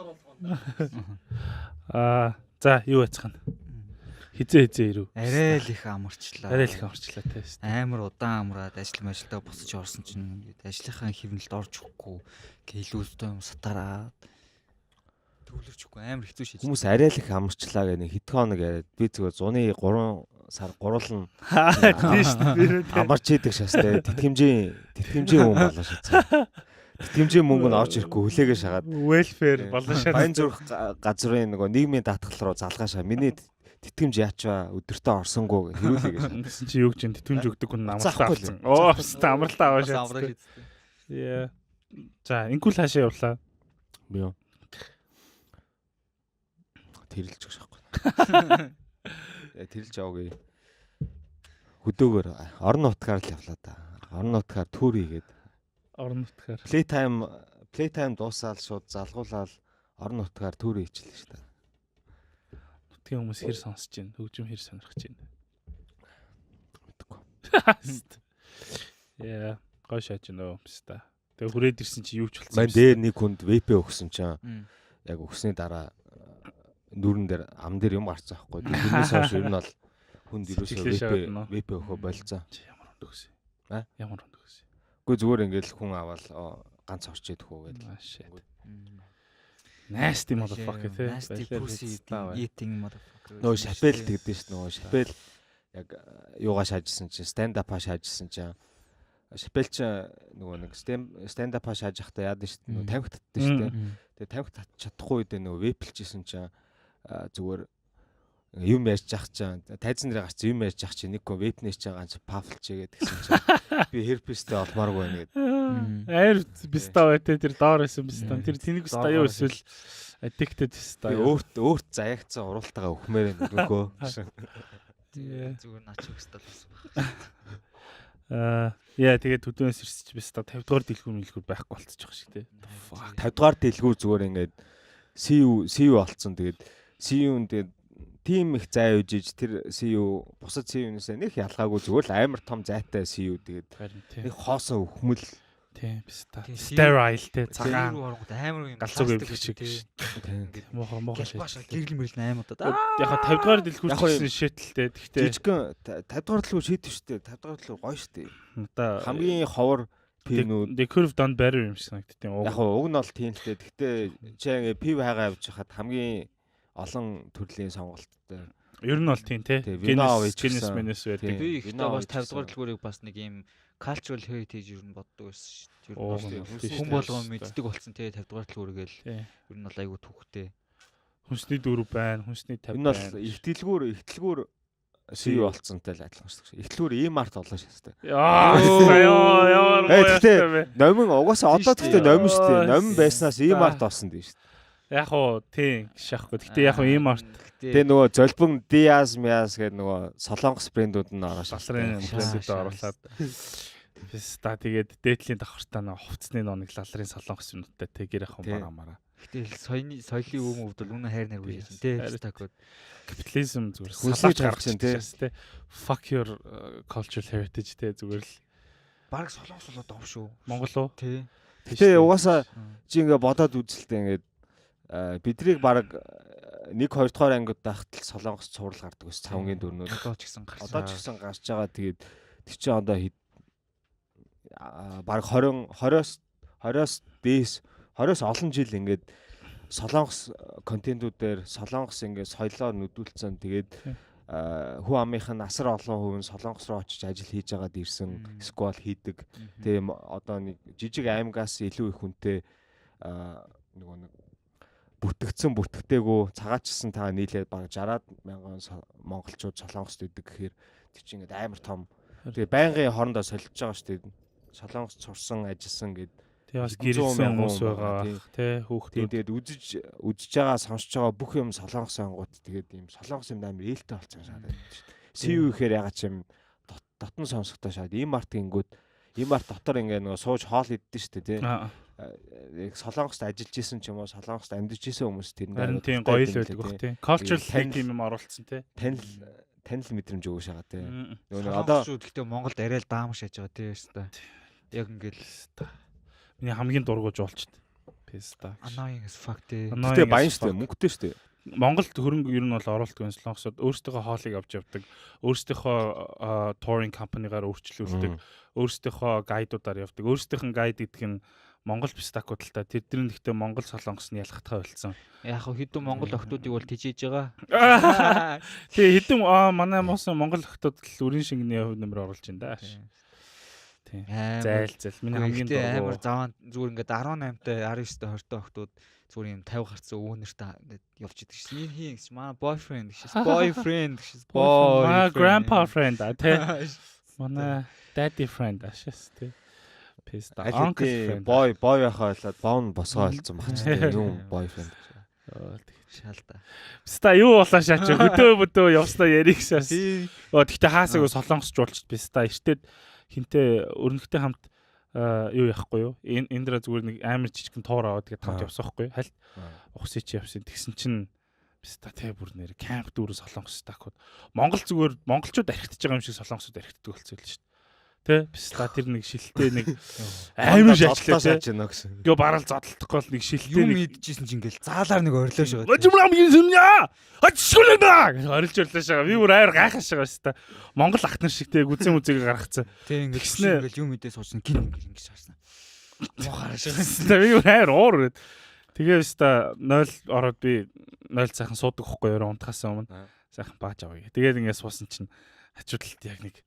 Дотор болгоно. Аа, за, юу яцхан? Хизээ хизээ ирв. Арай л их амарчлаа. Арай л их амарчлаа те. Амар удаан амраад ажил мажилдаа буцаж орсон чинь ингээд ажлынхаа хэвнэлд орж өгөхгүй гэлүүдтэй юм сатараад төвлөрч өгөхгүй амар хэцүү шиж. Хүмүүс арай л их амарчлаа гэх нэг хэдхэн хоног яриад, би зүгээр зуны 3 сар гуруулна Тийм шүү дээ. амарч идэг шастай тэтгэмжийн хүн болоо шатсан. Тэтгэмжийн мөнгө нь орж ирэхгүй хүлээгээ шагаад Welfare болон шат. Баян зүрх газрын нөгөө нийгмийн даатгал руу залгаа шаа. Миний тэтгэмж яачаа өдөртөө орсонгүй гэх хэрүүлээгээ шаа. Гэсэн чи юу гэж юм, тэтгэмж өгдөг хүн амралтаа Заахгүй л. авсан. Оо, хэвээ амралтаа аваа Бас амраа шат. шийдсэн. Яа. За, инкул хаашаа явлаа? Би юу? Тэрэлж өгөх шахгүй. Тэрэлж яваагүй. Хөдөөгөр орон нутгаар л явлаа да. Орон нутгаар tour хийгээд Орон нутгаар. Play time дуусаал шууд залгуулаад орон нутгаар tour хийчихлээ шүү дээ. Нутгийн хүмүүс хэр сонсож байна? Хөгжим хэр сонирхож байна? Мэдээгүй. Яа, гой шааж байна өө, пста. Тэгээ хүрээд ирсэн чи юу ч болсон. Мань дээр нэг хүнд vape өгсөн чинь Мм. яг өгсөний дараа нүүрэн дээр, ам дээр юм гарцсан байхгүй. Тэрнээс хойш ер нь бол хүнд ерөөсөө Сэтгэлээ vape шагаад нөө. Vape өгөхөө болцсон. Чи ямар хүнд өгсөн? А? Ямар хүнд өгсөн? Үгүй, зүгээр ингээл хүн аваад ганц орч идэх үү гэдэг. Ah, shit. Мм. Nasty motherfucker те. Nasty pussy eating motherfucker. Нөгөө Шапел тэгдэж ш, нөгөө Шапел яг юугаа шаажсан чинь, stand up-аа шаажсан чинь, Шапел чинь нөгөө нэг stand up-аа шааж явахдаа яадаг ш, нөгөө тамхи татдаг ш, тэ. Тэгээ тамхи татчих чадахгүй үедээ нөгөө vape лжсэн чинь зүгээр юм ярьж явах чинь, тайзан дээр гарсан юм ярьж явах чинь нэг хүн vape нээс чинь ганц puff лчээгээд гэсэн чинь би herpes тэй олмооргүй байна гэдэг. Айр биста бай те, тэр доор байсан биста. Тэр тэнэг биста юу эсвэл addicted биста. Би өөрт өөрт заяагцсан уруултайгаа өхмээр байна нүгөө. Зүгээр нач өгсдөл болсон байна. Аа, яа, тэгээд төдөөнөөс ирсэж биста 50 дугаар дэлгүүр мэлгүүр байхгүй болчихох шиг те. Fuck. 50 дугаар дэлгүүр зүгээр ингээд CU CU болцсон. Тэгээд CU-н тэгээд тим их зай үжиж, тэр CU бусад CU-нээс нэг ялгаагүй зүгээр л амар том зайтай CU, тэгээд Харин тийм. нэг хоосон өхмөл. Тийм биста. Тийм, Sterile те, Цагаан цагаан руу оронгууд амар юм галзуу пластик гэвлэх шиг. тий. Муухай муухай Гялбаш шийдэл. гэрэл мэрэл амар удаа. Яг 50 дугаар дэлгүүр Яг хоо ч гэсэн шийдэлтэй. Гэхдээ жижигхэн 50 дугаар дэлгүүр шийдэж штэ, 50 дугаар дэлгүүр гоё штэ. Одоо Хамгийн ховор пивнүүд. They could have done better юм шиг санагдтiin. Яг уг нь бол тийм л дээ. Гэхдээ чи ингээ пив хайгаа явж хахад хамгийн олон төрлийн сонголттой. Ер нь бол тийм те. Тий, вино Guinness авч Guinness ирсэн. Guinness байдаг. Тий. Би ихтэй Вино бас авч 50 дугаар ирсэн. дэлгүүрийг бас нэг юм cultural heritage ер нь боддог байсан шүү дээ. Ер нь Ууг бол нь Хүн тийм хүн шүү болгон дээ. мэддэг болсон те, 50 дугаар дэлгүүргээл Тий. ер нь бол айгүй түүхтэй. Хүнсний дөрөв байна, хүнсний 50 Энэ бол байна. их дэлгүүр CU болцсонтой л адилхан шүү дээ. Их дэлгүүр E-Mart болоо шээ. Яа, ёо, ямар Э, гоё гэхдээ ястай бэ. Номин угаасаа одоо Тийм гэхдээ шүү дээ. номин шүү дээ. Номин байснаас Та. E-Mart болсон дээ шүү дээ. Яг уу тийм шахахгүй. Гэхдээ яг уу E-Mart Тэгээ нөгөө золбон Diaz Miaz гэдэг нөгөө Солонгос брэндүүд нь ороо шээ. лалрын Шаа, брэндүүд шаа. оруулаад Писта, тэгээд дээдлийн давхартаа нөгөө хувцсны нэг лалрын Солонгос юмнуудтай те, гэр ахын Тий. бараа мараа. Гэтэл соёлын соёлын өвм өвдөл үнэ хайр найргүй шин те. Харин. Такод. Капитализм зүгээр Хүнсний салаач тавьчихсан, гаргачих тий. тий. Fuck your cultural heritage те, зүгээр л. Бараг Солонгос болоод байгаа юм шүү. Монгол уу? Тий. Гэтэ угаасаа чи ингээ бодоод үзэлтэй ингээд бидрийг баг 1 2 дугаар ангид байхад л Солонгос цуврал гардаг ус цавнгийн дөрнүүд. Одоо ч гэсэн гарсан. Одоо ч гэсэн гарч байгаа. Тэгээд тэр чинь одоо хэд баг 20 20-оос 20-оос дээс 20-оос олон жил ингээд Солонгос контентүүдээр Солонгос ингээд соёлоор нүдүүлсэн. Тэгээд Тийм. хүн амынх нь асар олон хувь нь Солонгос руу очиж ажил хийж байгаад ирсэн, сквал хийдэг. Тийм, одоо нэг жижиг аймгаас илүү их хүнтэй нөгөө нэг бүртгэгдсэн бүртгэдэггүй цагаачсан та нийлээд баг 60 мянган монголчууд Солонгост идэг гэхээр тэр чинь ингээд амар том. Тэгээ байнгын хоорондоо солилцож байгаа шүү дээ. Солонгост сурсан, ажилласан гэд. Тэгээ бас Хэдэн зуун гэрэлсэн мянган хүмүүс хүн байгаа байгаа, бах, тий, Тийм, хүүхдүүд. тэгээд үзэж үзэж байгаа, сонсож байгаа бүх юм Солонгос ангууд, тэгээд ийм Солонгос юм амар ээлтэй болсон юм шахаад байдаг шүү дээ. CU гэхээр ягаад ч юм дотн сонсогдоо шаад E-Mart гингүүд E-Mart дотор ингээ нөгөө сууж хоол иддэг шүү дээ, тий. Аа, Яг Солонгост ажиллаж исэн ч юм уу, Солонгост амьдарч исэн хүмүүс тэрэнд харин аягүй тийм дуртай гоё л юм байдаг лээ, бах тий. тий. Cultural Танил- тийм юм оруулсан тий. Танил танил мэдрэмж өгөө шагаа, тий. Нөгөө нэг Одоо одоо гэхдээ Монголд арай л даамш яаж байгаа тий өстой. Яг ингээл Миний хамгийн дургу жуулчд. Писта. Annoying as fuck те. Гэтэ баян штэ, мөнгөтэй штэ. Монголд хөрөнгө ер нь бол оруулдаг юм, Солонгосод өөрсдийнхөө хоолыг авч явдаг, өөрсдийнхөө touring company-гаар өөрчлүүлдэг, өөрсдийнхөө guide уудаар явдаг. Өөрсдийнх нь guide гэдэг нь Монгол пистакууд л та. Тэдний гэхдээ Монгол, Солонгос нь ялгахтаа болсон. Яг хөө хэдэн Монгол охтуудыг бол тижээж байгаа. Тэгээ хэдэн манай муусан Монгол охтууд л үрийн шингэний хувь нэмэр оруулж байна да. Тийм. Зайл зайл. Миний хамгийн дургу. Амар заваан зүгээр ингээд 18-тай, 19-тай, 20-тай охтууд зүгээр юм 50 гарцсан өвөнөртэй ингээд явж идэг шин. Энэ хин гэж манай boyfriend гэж. Boyfriend гэж. Boy. Grandpa friend а тий. Манай daddy friend ашаас тий. Писта. Uncle friend. Boy boy байхаа ойлоод бон босгоо ойлцсон баг ч тий. Юм boyfriend. Шаалда. Писта юу болоо шаач хөдөө мөдөө явснаа яригсаас. Оо, тэгтээ хаасаг солонгосч болчихд писта эртээд хинтээ өрнөхтэй хамт юу яахгүй юу? Энэ дээр зүгээр нэг амар жижигхэн тоор аваад тэгээд хамт явсан байхгүй юу? Хальт ухсыг чи явсан. Тэгсэн чинь писта тэ бүр нэр камп дүүрэн солонгос такууд. Монгол зүгээр монголчууд архитж байгаа юм шиг солонгосууд архитдаг болсон л шүү дээ. Тэ писта тэр нэг шилтэй нэг амар шачлаа тэ. Гэсэн. Йоо, бараал зодтолдохгүй бол нэг шилтэй нэг юм идчихсэн чинь ингээл заалаар нэг орилоо шүү. Важмрам юм яа. Ачшгүлэнэ гэж орилж орлоо шагаа. Би бүр амар гайхаж шагаа шүү дээ. Монгол ах нар шиг тэ гүзэн мүзээг гаргацсан. Тэ ингээл ингээл юм идээ суучна гин ингээл ингэж харсан. Муухай шагаа. Би бүр амар уур үрээд. Тэгээ өста 0 ороод би 0 сайхан суудаг хгүй юу, унтахаас өмнө. Сайхан бааж авъя. Тэгээд ингээд суусан чинь хажуудалд яг нэг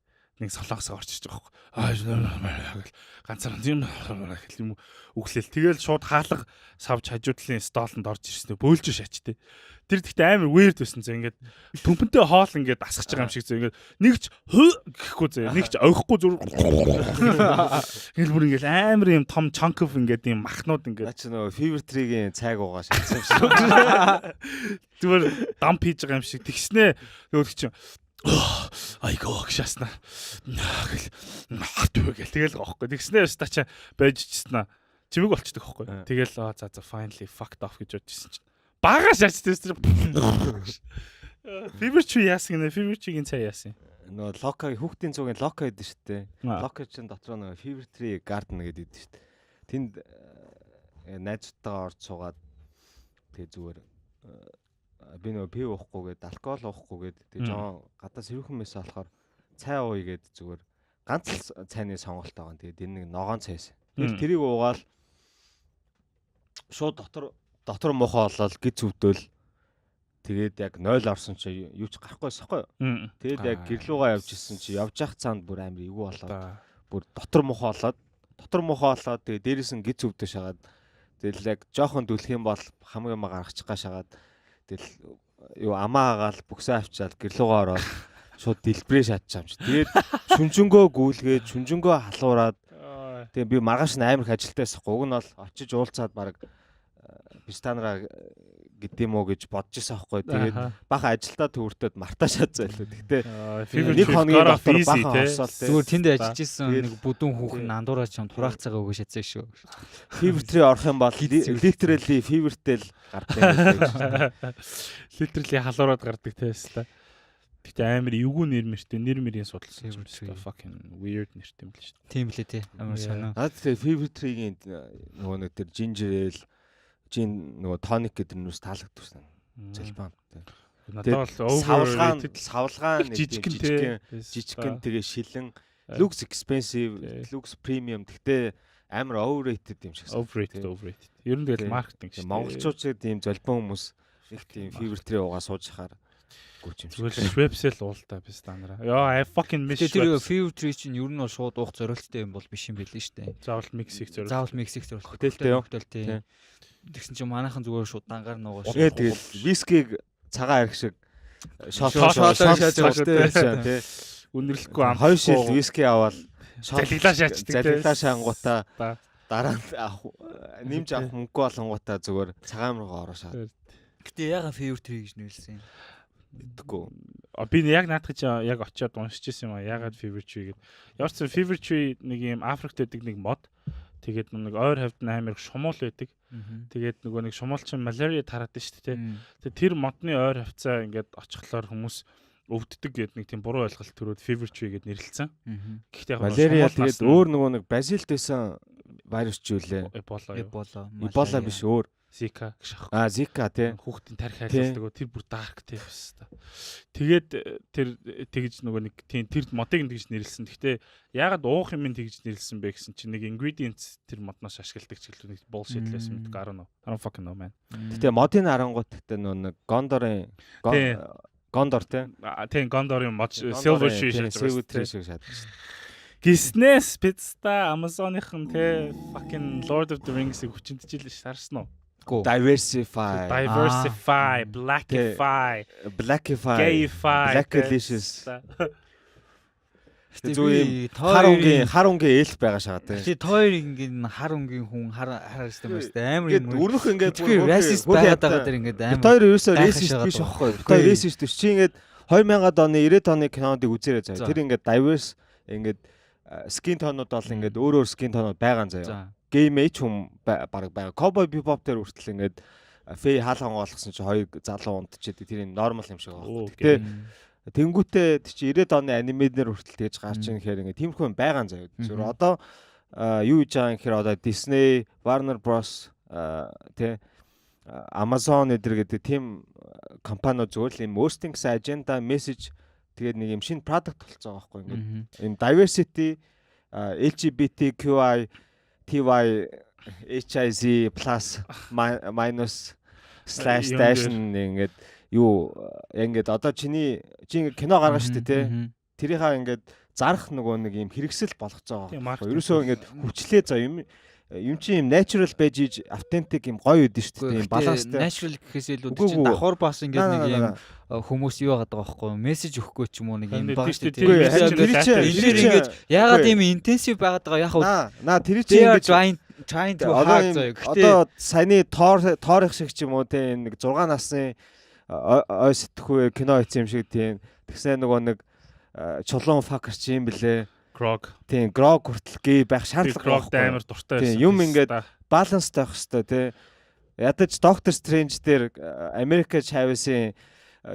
солонгос орж иж байгаа байхгүй. Аа, гэл ганцаараа юм гэл юм өглөөл. Тэгэл шууд хаалга савж хажуудлын столонд орж ирсэн бөөлж шач тээ. Тэр тэгтээ амар weird байсан зөө, ингээд төмпөнтэй хоол ингээд асгаж байгаа юм шиг зөө, ингээд нэг ч гэхгүй зөө, нэг ч ойхгүй зүр ингээл бүр ингээд амар юм том chunk of ингээд юм махнууд ингээд Наа чи нөгөө Fever Tree-гийн цайг уугаа шатсан юм шиг. Зүгээр дамп хийж байгаа юм шиг тэгснээ нөгөө чинь айгоо гшаасна гэл хат гэл тэгэл байгаа байхгүй. Тэгснээ өста чи байж чийсэн чимэг болчдөг байхгүй. Тэгэл за за, finally fucked off гэж бодчихсон чинь бага шаач тест. Fever Tree яасан гинэ? Fever Tree-гийн цай яасан? Нөгөө Лока, хүүхдийн цугийн Лока гэдэг шүү дээ. Лока чинь дотроо нөгөө Fever Tree Garden гэдэг шүү дээ. Тэнд найзуудтайгаа орж суугаад тэгээ зүгээр би нөгөө пив уухгүйгээд, алкогол уухгүйгээд, тэгээ жоон гадаа сэрүүхэн месэ болохоор цай ууя гээд зүгээр ганц л цайны сонголт байгаа. Тэгээд энэ нэг ногоон цайс. Тэгэл тэрийг уугаал шууд дотор муухай болоод гиз өвдөөл, тэгээд яг 0 орсон чи юу ч гарахгүй байсан юу. Тэгээд яг гэрлүүгээ явж исэн чи явж явах цаанд бүр амар эвгүй болоод, бүр дотор муухай болоод, тэгээд дээрээс нь гиз өвдөө шагаад, тэгэл яг жоохон дүлэх юм бол хамаг юм гаргачих га шагаад, тэгэл юу амаа агаал бүксээ авчаал гэрлүүгээ ороод шууд дэлбэрээ шатчих юм чи. Тэгээд шүнжэнгөө гүйлгээд, шүнжэнгөө халуураад, тэгээ би маргааш нь амар их ажилтай байсан. Уг нь бол очиж уулзаад баг бистанараа гэдэм үү гэж бодож исэн аахгүй. Тэгээд бахан ажилдаа төвөртөд мартаа шатсан байлуу. Гэтэ нэг хоногийн дотор бахан орсоол. Зүгээр тэнд ажиллаж исэн нэг бүдүүн хүүхэн андуураа чам тураах цагаа өгөө шатсан шүү. Fever Tree орох юм бол literally fever тэл гардаг юм байна. Literally халуураад гардаг те та. Гэтэ амар эвгүй нэр мэртэй, нэр мөрийн судалсан юм шиг fucking weird нэртэй юм л шүү дээ. Тийм лээ те. Амар сонио. Наад тэгээ Fever Tree-гийн нөгөө нэг тэр ginger ale, gin, нөгөө tonic гэдэг нүс таалагдсан. Зэлбаамтай. Надад бол савлгаан савлгаан жижигхэн жижигхэн жижигхэн, тэгээ шилэн, looks expensive, looks premium, гэхдээ амар overrated юм шиг. Overrated, overrated. Ер нь тэгэл маркетинг шүү дээ. Монголчууд шиг тийм золбон хүмүүс нэг тийм Fever Tree уугаа сууж хахаар гүч юм шиг. Зүгээр Schweppes л уултаа би станараа. Йоо, I fucking miss. Тэр Fever Tree чинь ер нь бол шууд уух зориулттай юм бол биш юм билээ шүү дээ. Заавал микс их зориулт. Заавал микс их зориулт. Коктейлтэй юу? Коктейл, тийм. Тэгсэн чинь манайхан зүгээр шууд дангаар нуугаа. Тэгээд тэгэл вискиг цагаан арх шиг shot shot шааж байгаа тий. Үнэрлэхгүй ам. Хоёр шил виски аваад залглаа шаачдаг. Залглаа шаангуудаа дараа нь нэмж авах мөнгөгүй болонгуудаа зүгээр цагаан руугаа ороо шаад. Гэтэ яга Fever Tree гэж нэрлсэн юм? Мэдгүй. Би яг наадах чи яг очиод уншиж ирсэн юм а. Ягаад Fever Tree гэд. Ямар ч сан Fever Tree нэг юм Африкт байдаг нэг мод. Тэгээд нэг ойр хавьд амар их шумуул байдаг. Тэгээд нөгөө нэг шумуул чинь малярия тараад шүү дээ. Тэгээд тэр модны ойр хавцаа ингээд очихлоор хүмүүс өвддөг гэдэг нэг тийм буруу ойлголт төрөөд Fever Tree гэд нэрлэлсэн. Гэхдээ яг малярия тэгээд өөр нөгөө нэг Бразилд байсан. Вирус ч юу лээ? Эбола юу? Эбола. Эбола биш, өөр. Зика гэж аахгүй. А, Зика, тий. Хүүхдийн тарих хайлуулдаг. Тэр бүр dark тий бас та. Тэгээд тэр тэгж нөгөө нэг тийм тэр модыг нь тэгж нэрлсэн. Гэхдээ яагаад уух юм тэгж нэрлсэн бэ гэсэн чинь нэг ingredients тэр модноос ашигладаг ч гэлүү нэг bullshit л байсан мэдгүй, I don't know. I don't fucking know, man. Гэтэ модын харангуут гэтэ нөгөө нэг Гондорын Гондор, тий. Тийм, Гондорын мод, Silver Tree шатж байгаа. Silver Tree шиг шатж. Гиснээс пицца Amazon-ийн те fucking Lord of the Rings-ыг хүчиндчихлээ ш, харсан уу? Diversify. Diversify, blackify, Blackify, gayify, blackalicious. Зүг юм хар өнгийн элф байгаа шагаа тий. Гэтэ тоор ингээд хар өнгийн хүн хар хар хэрэгтэй байна шүү дээ. Амар юм. Өрнөх ингээд бүр racist байгаад байгаа дэр ингээд амар. Тоор ерөөсөө racist биш аахгүй. Тоор racist биш. Чи ингээд 2000-ад оны, 90-ад оны киноныг үзээрэй заяа. Тэр ингээд diverse ингээд skin tone-ууд бол ингээд өөр өөр skin tone-ууд байгаа заяа. Gay mage хүн баг байгаа. Cowboy Bebop дээр хүртэл ингээд Faye хаалган болгосон чи хоёр залуу унтчихэд тэр normal юм шиг байгаа. Гэтэ тэнгүүтээ тэр чи 90-ад оны анимеднэр хүртэл тэгж гарч ийн гэхээр ингээд тиймэрхүү юм байгаа заяа. Зүгээр одоо юу хийж байгаа юм гэхээр одоо Disney, Warner Bros тэ Amazon эдэр гэдэг тийм компаниуд зүгээр л юм өөрсдийн гэсэн agenda, message, тэгээд нэг юм шинэ product болцоо байгаа байхгүй, ингээд юм diversity, LGBTQI TY HIZ plus minus slash dash ингээд юу ингээд одоо чиний чи ингээд кино гаргана шүү дээ, тий. Тэрийнхаа ингээд зарах нөгөө нэг юм хэрэгсэл болгоцоо байгаа байхгүй. Ерөөсөө ингээд хүчлээ заа юм юм чи юм natural байж иж authentic юм гоё өгдөн шүү дээ. Юм баланстай. Natural гэхээс илүү чинь давхар бас ингээд нэг юм хүмүүс юу яагаад байгаа байхгүй, мессеж өгөхгүй ч юм уу нэг юм байгаа шүү дээ. Тэр ингээд яагаад ийм intensive байгаад байгаа яг наа тэр чинь ингээд trying to hard заяа. Гэтэ одоо саяны Тор Торих шиг ч юм уу те нэг 6 насны ой сэтгхүү кино хийсэн юм шиг тийм тэгснэ нөгөө нэг чулуун fucker чи юм блэ. Grog. Тийм, Grog хүртэл гей байх шаардлага байхгүй. Амар дуртай байсан. Тийм, юм ингээд баланстай байх хэвээр тий. Ядаж Doctor Strange дээр America Chavez-ийн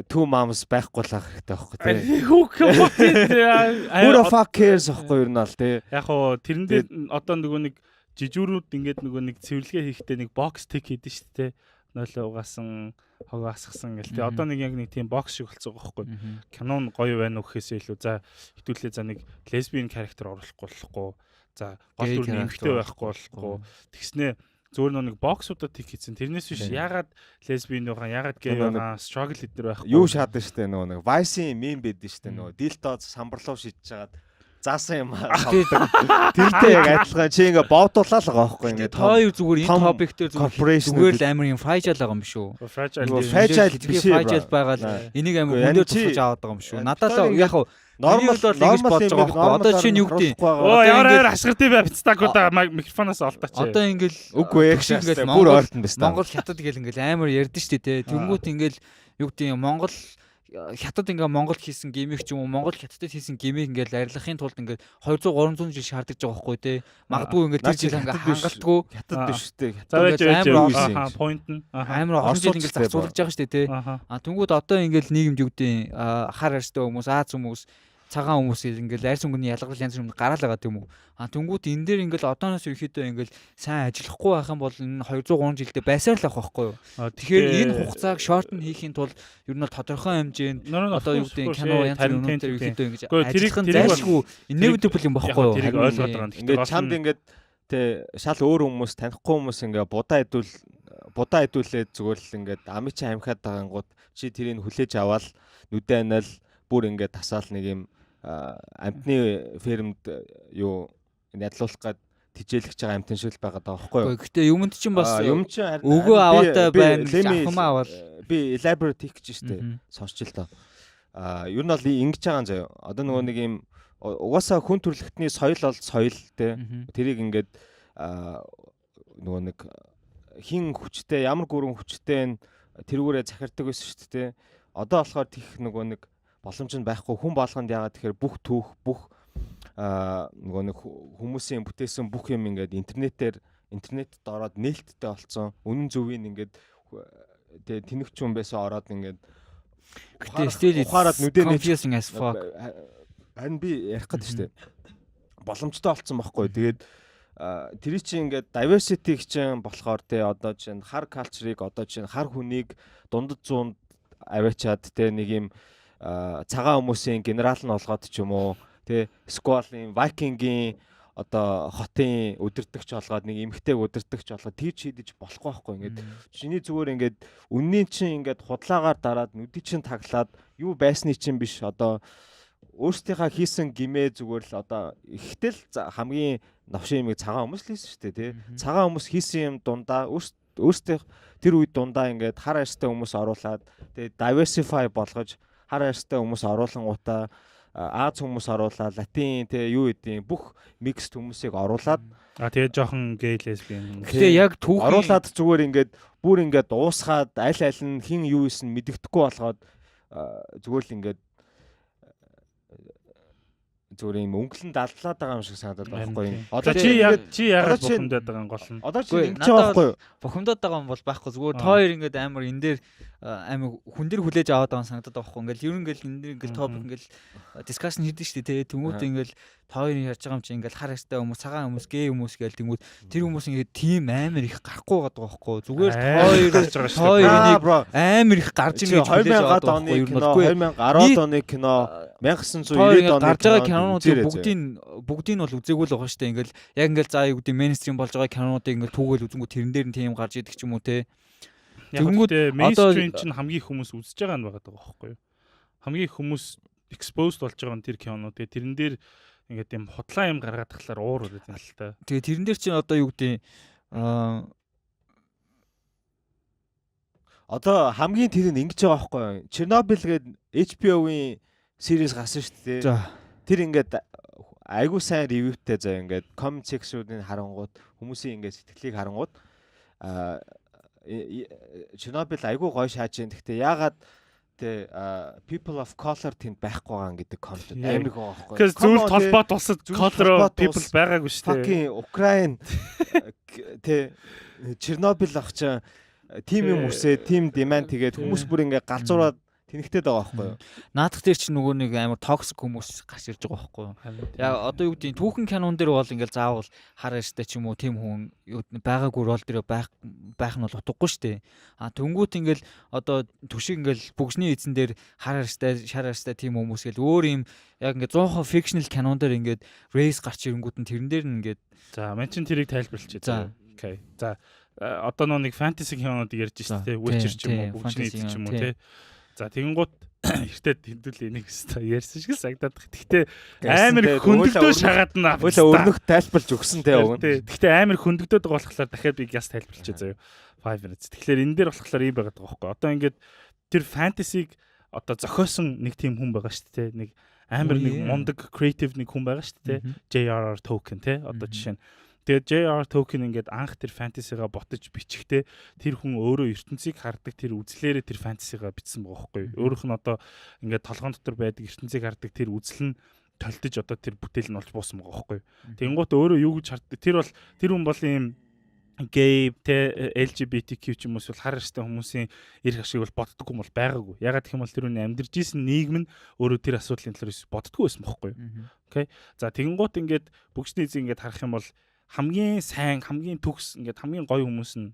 two moms байхгүй л ах хэрэгтэй байхгүй тий. Who Who the fuck cares байхгүй юу нь бол тий. Яг хоо тэрэн дээр одоо нөгөө нэг жижүүрүүд ингээд нөгөө нэг цэвэрлэгээ хийхдээ нэг box tick хийдэн шүү дээ. Нойлоо угаасан, хогоо асгасан гэл. Тэгээ одоо нэг яг нэг тийм box шиг болцсон байгаа байхгүй. Кино нь гоё байна уу гэхээсээ илүү за хитүүлээ за нэг lesbian character оруулахгүй болохгүй. За гол дүр нь эмэгтэй байхгүй болохгүй. Тэгснээ зүгээр нэг box-уудад tick хийсэн. Тэрнээс биш ягаад lesbian байгаа, ягаад gay байгаа, struggle эднэр байхгүй. Юу шаадаг штэ, нөгөө нэг Vice-ийн meme байдэн штэ, нөгөө dildo самбарлуу шидэж хагаад заасан юм аа. Тэртэй яг адилхан чи ингээ бовдуулаа л байгаа байхгүй ингээ. Та хоёр зүгээр энэ topic дээр зүгээр л амар юм fragile байгаа юм шүү. Fragile fragile биш, fragile байгаа л энийг амар хүндээр тусгаж аваад байгаа юм шүү. Надад л яг хав Нормал бол ингэж бодож байгаа байхгүй. Одоо чинь юу гэдэг Оо, ямар амар ашгырт юм бэ, пиццакуда микрофоноос олдооч. Одоо ингээл Үгүй ээ, ингээл бүр ойртон байна. Монгол хятад гэл ингээл амар ярьдэн шүү дээ. Тэнгүүт ингээл юу гэдэг юм, Монгол хятад ингээ Монгол хийсэн gimmick ч юм уу, Монгол хятадд хийсэн gimmick ингээл арилгахын тулд ингээд 200 300 жил шаардаж байгаа байхгүй те. Магадгүй ингээд тэр жил ингээ хангалтгүй. Хятад биш үү? Хятад амар point нь амар олон жил ингээд зарцуулж байгаа шүү дээ те. А тэнгууд одоо ингээл нийгэмд юу гэдэг хар арьстай хүмүүс, Аз хүмүүс, цагаан хүмүүс ингээл арьс өнгөний ялгарл янз бүр гараал байгаа тийм үү. А тэнгуут энэ дээр ингээл одооноос ерөөхдөө ингээл сайн ажиллахгүй байх юм бол энэ 200 3 жилдээ байсаар л авах байхгүй юу. Тэгэхээр энэ хугацааг short нь хийхийн тулд ер нь бол тодорхой хэмжээнд одоо юу гэдэг кино янз бүрийн юмнууд дээр ерөөхдөө ингэж ажиллах нь зайлшгүй inevitable юм байхгүй юу. Тэрийг ойлгоод байгаа юм. Ингээд чамд ингээд тэ шал өөр хүмүүс, танихгүй хүмүүс ингээ будаа идүүлээд зүгээр л ингээд амын чи амхиад байгангууд чи тэрийг хүлээж аваад нүдэ анаал бүр ингээд тасаал нэг юм амтны фермд юу нядлуулах гад тижээлгэж байгаа амтан шиг л байгаа даа байхгүй юу. Гэхдээ юмд чинь бас юм чинь өгөө аваатай байна гэж авах юм аваад би elaborate хийх гэж штэ сонсч л доо. А ер нь бол ингэж байгаа юм заяа. Одоо нөгөө нэг юм угаасаа хүн төрөлхтний соёл бол соёл те. Тэрийг ингээд нөгөө нэг хин хүчтэй, ямар гүрэн хүчтэй нь тэрүүгээрээ захирдаг байсан шүү дээ. Одоо болохоор тийх нөгөө нэг боломж нь байхгүй хүн болгонд. Ягаад тэгэхээр бүх түүх, бүх нөгөө нэг хүмүүсийн бүтээсэн бүх юм ингээд интернетээр, интернетд ороод нээлттэй болцсон. Үнэн зөвийг ингээд тэгээ тэнэгч хүн байсан ороод ингээд Гэтэ still ухаарад нүдэ confusing as fuck. Харин би ярих гэдэг шүү дээ. Боломжтой болцсон байхгүй. Тэгээд Тэр чинь ингээд diversity чинь болохоор те, одоо чинь хар culture-ыг, одоо чинь хар хүнийг дундад зуунд аваачаад те, нэг юм цагаан хүмүүсийн генерал нь болгоод ч юм уу те, эсвэл юм Viking-ийн одоо хотын удирдагч болгоод, нэг эмэгтэйг удирдагч болгоод тэр шийдэж болохгүй байхгүй. Ингээд чиний зүгээр ингээд үнний чинь ингээд худлаагаар дараад, нүдий чинь таглаад, юу байсны чинь биш, одоо өөрсдийнхаа хийсэн гимээ зүгээр л одоо ихтэл хамгийн новшин юмыг цагаан хүмүүс л хийсэн шүү дээ, тий. Цагаан хүмүүс хийсэн юм дундаа өөрсдийнх тэр үед дундаа ингээд хар арьстай хүмүүс оруулаад, тэгээ diversify болгож, хар арьстай хүмүүс оруулангуудаа Аз хүмүүс оруулаад, латин те, юу гэдیں, бүх mixed хүмүүсийг оруулаад. А, тэгээ жоохон гей, лесбиан. Гэтэ яг түүхийн оруулаад, зүгээр ингээд бүр ингээд уусгаад, аль аль нь хин юу исэн мэдэгдэхгүй болгоод, зүгээр л ингээд зүгээр юм өнгөлн даллаад байгаа юм шиг санагдаад байгаа байхгүй юу? Одоо чи яг чи яагаад бухимдаад байгаа юм гол нь? Одоо чи ингэж байгаа байхгүй юу? Бухимдаад байгаа юм бол байхгүй. Зүгээр та хоёр ингээд амар энэ дээр амар хүн дээр хүлээж аваад байгаа санагдаад байгаа байхгүй. Ингээл ер нь ингээл энэ дээр ингээл topic ингээл discussion хийдэж шүү дээ, тэ. Тэнгүүт ингээл та хоёрын ярьж байгаа юм чи ингээл хар арьстай хүмүүс, цагаан хүмүүс, гей хүмүүс гээл тэнгүүт тэр хүмүүс ингээд тийм амар их гарахгүй байгаа байхгүй. Зүгээр та хоёр гарч байгаа шүү дээ. Энийг амар их гарч ирнэ гэж хүлээж аваад байгаа байхгүй юу? 2010 оны кино, 1990 оны гарч байгаа кинонуудыг бүгдийг нь бол үзээгүй л байгаа шүү дээ. Ингээл яг ингээл за юу гэдэг, mainstream болж байгаа кинонуудыг ингээл түүгээл үзэнгүү тэрэн дээр нь тийм гарч идэг ч юм уу, те. Тэгэнгүүт mainstream чинь хамгийн их хүмүүс үзэж байгаа нь байгаа байхгүй юу? Хамгийн их хүмүүс exposed болж байгаа нь тэр кинонууд. Тэгээ тэрэн дээр ингээд юм худлаа юм гаргаад тахлаар уур үрээд юм л та. Тэгээ тэрэн дээр чинь одоо юу гэдэг, аа Одоо хамгийн тэр нь ингэж байгаа байхгүй юу? Чернобыль гээд HBO-ийн series гарсан шүү дээ. Тэр ингээд айгуу сайн review тэй заяа, ингээд comment section-уудыг харангууд, хүмүүсийн ингээд сэтгэлийг харангууд, а Чернобыль айгуу гоё шааж जैन. Гэхдээ яагаад тэ people of color тэнд байхгүй байгаа гэдэг comment амар их байгаа байхгүй. Тэгэхээр зүйл толгой тусад color people байгаагүй шүү дээ. Fucking Украин тэ, Чернобыль ах чинь тим юм үсээ, тим demand тэгээд хүмүүс бүр ингээ галзуураад тэнэгтэй байгаа байхгүй юу? Наадах дээр чинь нөгөө нэг амар toxic хүмүүс гарч ирж байгаа байхгүй юу? Яг одоо юу гэдэг, түүхэн кинон дээр бол ингээл заавал хар арьстай ч юм уу тийм хүн юу байгаагүй role дээр байх байх нь бол утгагүй шүү дээ. А тэнгуут ингээл одоо түшиг ингээл бүгсний эзэн дээр хар арьстай, шар арьстай тийм хүмүүс гэл өөр юм яг ингээд 100% fictional кинон дээр ингээд race гарч ирэнгүүт нь тэрэн дээр нь ингээд За, мань чин тэрийг тайлбарлчих. За. Okay. За, одоо нөө нэг fantasy кинонууд ярьж шүү дээ. Witcher ч юм уу, бүгжний эзэн ч юм уу, тий. За, тэгэнгუут эртээ тэндүүл энийг өстой ярьсан шиг л санагдаад байна. Гэхдээ амар хөндөгдөө шагаад нь Уйлаа өрнөх тайлбарлаж өгсөн те, уг нь. Гэхдээ амар хөндөгдөөд байгаа болохоор дахиад би гяс тайлбарлчихъя заяа. 5 minutes. Тэгэхээр энэ дээр болохоор ийм байгаад байгаа байхгүй. Одоо ингээд тэр fantasy-г одоо зохиосон нэг тийм хүн байгаа шүү дээ. Нэг амар нэг мундаг creative нэг хүн байгаа шүү дээ. J.R.R. Tolkien те. Одоо жишээ нь. Тэгээд J.R. Tolkien ингээд анх тэр fantasy-га ботож бичихтэй тэр хүн өөрөө ертөнцийг хардаг тэр үзлээрээ тэр fantasy-га бичсэн байгаа байхгүй юу? Өөрөөх нь одоо ингээд толгоон дотор байдаг ертөнцийг хардаг тэр үзэл нь толдож одоо тэр бүтээл нь болж буусан байгаа байхгүй юу? Тэнгуут өөрөө юу гэж хардаг? Тэр бол тэр хүн бол ийм гей те, LGBTQ ч юм уу, эсвэл хар арьстай хүмүүсийн эрх ашиг бол боддоггүй юм бол байгаагүй. Ягаад гэх юм бол тэр хүний амьдарч исэн нийгэм нь өөрөө тэр асуудлын талаар боддоггүй байсан бохгүй юу? Okay. За, тэгэнгუут ингээд бүгжний эзэн ингээд харах юм бол хамгийн сайн, хамгийн төгс, ингээд хамгийн гоё хүмүүс нь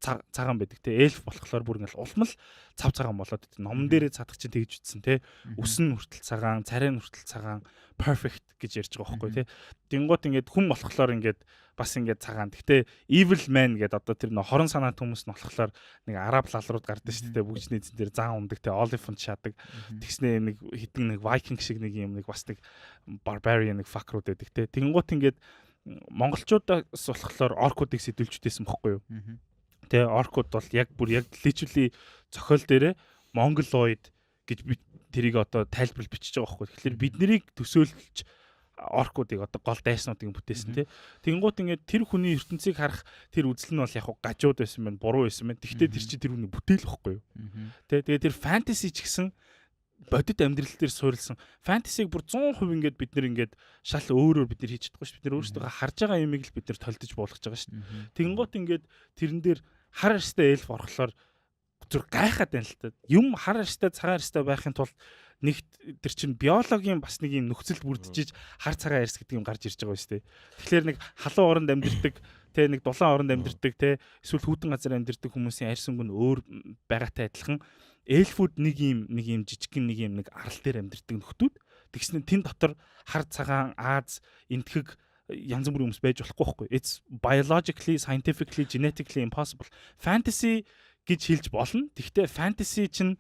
цагаан байдаг те. Эльф болохоор бүр ингээл улмал цав цагаан болоод те. Номон дээрээ цадах чинь тэгж үтсэн те. Үс нь хүртэл цагаан, царай нь хүртэл цагаан, perfect гэж ярьж байгаа байхгүй те. Тэнгуут ингээд хүн болохоор ингээд бас ингээд цагаан. Гэхдээ evil man гэдэг одоо тэр нөх хорон санаат хүмүүс нь болохоор нэг араб лалрууд гардаг шүү дээ. Бүгжний эзэн дээр заан умдаг те, elephant шаадаг. Тэгснээ нэг хитэн нэг viking шиг нэг юм нэг бас нэг barbarian нэг fucker ууд байдаг те. Тэнгуут ингээд монголчуудаас болохоор оркуудыг сэдвүүлжтэйсэн бохгүй юу? Тэ, оркууд бол яг бүр яг literally зохиол дээрээ mongoloid гэж би тэрийг одоо тайлбарлаж бичиж байгаа байхгүй. Тэгэхээр бид нарыг төсөөлж оркуудыг одоо гол дайснуудыг бүтээсэн тий. Тэнгуут ингээд тэр хүний ертөнцийг харах тэр үзэл нь бол яг гажууд байсан байна, буруу байсан байна. Тэгвэл тэр чинь тэр хүний бүтээл байхгүй юу? Тэ, тэгээ тэр fantasy ч гэсэн бодит амьдрал дээр суурилсан fantasy-г бүр 100% ингээд бид нэр ингээд шал өөрөөр бид нар хийж чадахгүй шүү. Бид нар өөрсдөө харж байгаа юмыг л бид нар толдож буулгаж байгаа шүү. Тэнгуут ингээд тэрэн дээр хар арьстай эльф орохлоор Зүр гайхаад байна л та. Юм хар арьстай, цагаан арьстай байхын тулд нэгт тэр чинь биологийн бас нэг юм нөхцөлд бүрдчихэж хар цагаан арьс гэдэг юм гарч ирж байгаа шүү дээ. Тэгэхээр нэг халуун оронд амьдардаг, тэ, нэг дулаан оронд амьдардаг, тэ, эсвэл хүйтэн газар амьдардаг хүмүүсийн арьс өнгө нь өөр байгаатай адилхан эльфүүд нэг юм жижигхэн нэг юм нэг арал дээр амьдардаг нөхдүүд. Тэгсэн тэн дотор хар, цагаан, Аз, энтхэг, янз бүрийн хүмүүс байж болохгүй байхгүй. It's biologically, scientifically, genetically impossible. Fantasy гэж хэлж болно. Гэхдээ fantasy чинь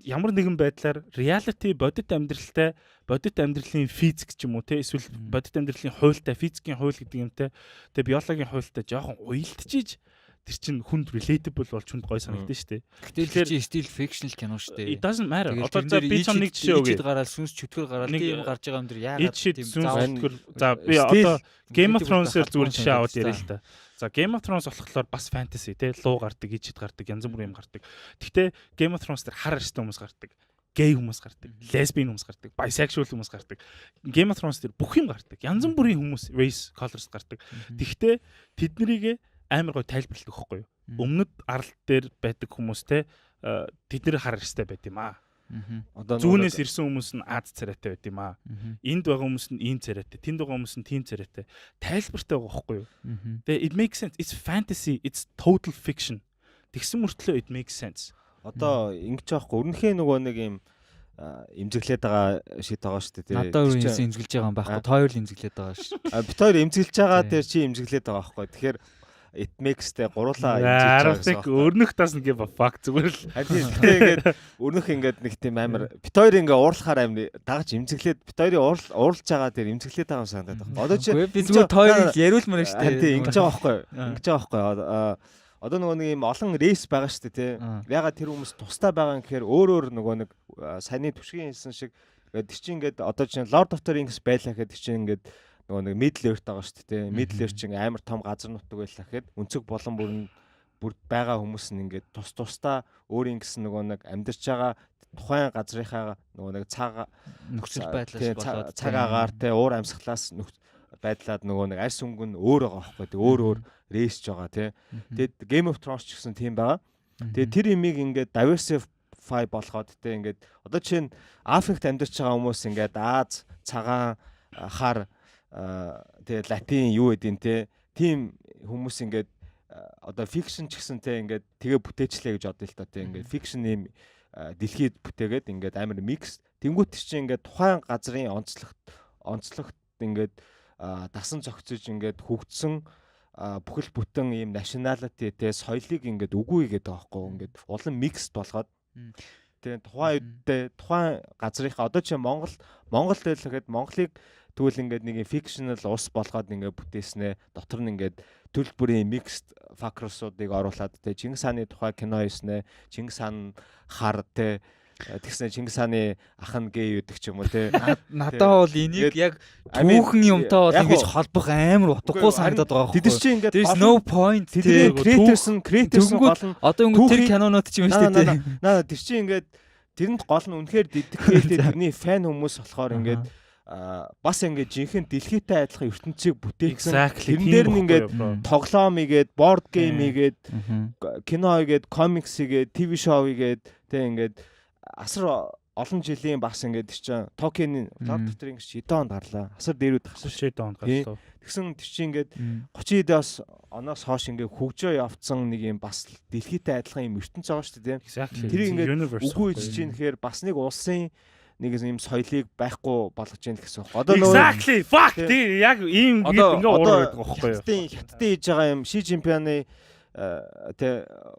ямар нэгэн байдлаар reality, бодит амьдралтай, бодит амьдралын физик ч юм уу, те, эсвэл бодит амьдралын хуультай, физикийн хууль гэдэг юмтай, те, биологийн хуультай жоохон уялдчихиж тэр чинь хүнд relatable болж хүнд гой санагдана шүү дээ. Тэгэхээр чи still fictional кино шүү дээ. It doesn't matter. Одоо за, би чам нэг жишээ өгье. Гараад сүнс чөтгөр гараад тийм гарч байгаа юм дэр яагаад тийм сүнс чөтгөр? За, би одоо Game of Thrones-ээр зүгээр жишээ аваад яриа л та. За, Game of Thrones болохоор бас fantasy, те, луу гардаг, ичид гардаг, янз бүрийн юм гардаг. Гэхдээ Game of Thrones дээр хар арьстай хүмүүс гардаг, гей хүмүүс гардаг, лесбийн хүмүүс гардаг, bisexual хүмүүс гардаг. Game of Thrones дээр бүх юм гардаг. Янз бүрийн хүмүүс, race, colors гардаг. Тэгвэл тэднэрийг амар гой тайлбарладаг байхгүй юу? Өмнөд арал дээр байдаг хүмүүс, те, тэд нэр хар арьстай байд юм аа. Одоо зүүнээс ирсэн хүмүүс нь Аз царайтай байд юм аа. Энд байгаа хүмүүс нь ийм царайтай, тэнд байгаа хүмүүс нь тийм царайтай. Тайлбартай байгаа байхгүй юу? Тэгээ it makes sense. It's fantasy, it's total fiction. Тэгсэн мөртлөө it makes sense. Одоо ингэж аахгүй, өрнөхээ нөгөө нэг юм эмзэглээд байгаа шит байгаа шүү дээ. Надад өөр юмсан эмзэглэж байгаа юм байхгүй. Та хоёр л эмзэглээд байгаа ш. Бит хоёр эмзэглэж байгаа дээр чи эмзэглээд байгаа байхгүй. Тэгэхээр it makes-тэй гуруулаа эмзэглэж байгаа гэсэн. Өрнөх doesn't give a fuck, зүгээр л. Харин тийм, ингээд өрнөх ингээд нэг тийм амар бит хоёр ингээ уурлахаар амар дагаж эмзэглээд, бит хоёрын уурлж байгаа дээр эмзэглээд байгаа юм санагдаад байна. Одоо чи би зүгээр та хоёрыг яриулмаар шүү дээ. Тийм, ингэж байгаа байхгүй. Ингэж байгаа байхгүй. Одоо нөгөө нэг юм олон race байгаа шүү дээ, тий. Ягаад тэр хүмүүс тустай байгаа юм гэхээр өөр өөр нөгөө нэг саяны түшгийн хэлсэн шиг тэр чинь ингээд одоо чинь Lord of the Rings байлаа гэхэд тэр чинь ингээд нөгөө нэг Middle Earth байгаа шүү дээ, тий. Middle Earth чинь амар том газар нутаг байлаа гэхэд өнцөг болон бүрэн бүр байгаа хүмүүс нь ингээд тус тусдаа өөрийн гэсэн нөгөө нэг амьдарч байгаа тухайн газрынхаа нөгөө нэг цаг нөхцөл байдлаас болоод цаг агаар, те, уур амьсгалаас байдлаад нөгөө нэг арьс өнгө нь өөр байгаа байхгүй. Тэг өөр өөр race ч байгаа, тий. Тэгээд Game of Thrones ч гэсэн тийм байгаа. Тэгээд тэр имийг ингээд diversify болгоод, те, ингээд одоо чинь Африкт амьдарч байгаа хүмүүс ингээд Аз, цагаан, хар, тэгээд латин юу гэдیں, те, тийм хүмүүс ингээд одоо fiction ч гэсэн, те, ингээд тэгээ бүтээчлээ гэж бодъё л та, те, ингээд fiction юм дэлхийд бүтээгээд ингээд амар mix тэнгуут чинь ингээд тухайн газрын онцлогт ингээд дасан зохицож ингээд хөгжсөн бүхэл бүтэн ийм nationality, те, соёлыг ингээд үгүй гэдэг байгаа байхгүй, ингээд улам mixed болгоод. Тэгээ тухайн үедээ тухайн газрынхаа одоо чи Монгол дээр л гэхэд Монголыг тэгвэл ингээд нэг fictional улс болгоод ингээд бүтээснээ дотор нь ингээд төрөл бүрийн mixed factors-уудыг оруулаад, те, Чингис хааны тухай кино хийснэ, Чингис хаан хар, те, тэгснэ Чингис хааны ах нь гей гэдэг ч юм уу, те. Надад бол энийг яг түүхэн юмтай бол ингэж холбох амар утгагүй санагдаад байгаа байхгүй. Тэд нар чинь ингээд There's no point. Тэдний creators нь гол нь одоо ингээд тэр кинонууд ч юм шүү дээ. Наа, тэр чинь ингээд тэрэнд гол нь үнэхээр dedicated тэрний fan хүмүүс болохоор ингээд бас ингээд жинхэнэ дэлхийтэй адилхан ертөнцийг бүтээсэн. Тэрэн дээр нь ингээд тоглоом хийгээд, board game хийгээд, кино хийгээд, комикс хийгээд, TV show хийгээд, тэг ингээд асар олон жилийн бас ингээд чинь Tolkien Lord of the Rings чи хэдэн онд гарлаа? Асар дээрүүд гарсан шүү. 90 онд гарлаа. Тэгсэн тэр чинь ингээд 30 хэдээс оноос хойш ингээд хөгжөө явцсан нэг юм бас дэлхийтэй адилхан юм ертөнц байгаа шүү дээ. Тэр ингээд үгүй ич чинь гэхээр бас нэг улсын нэг юм соёлыг байхгүй болгож яах гэсэн үг. Одоо нөгөө Exactly. Fuck. Тий, яг ийм ингээ уур байдаг байхгүй юу? Хятадын хийж байгаа юм, Ши Цзиньпины, тэ,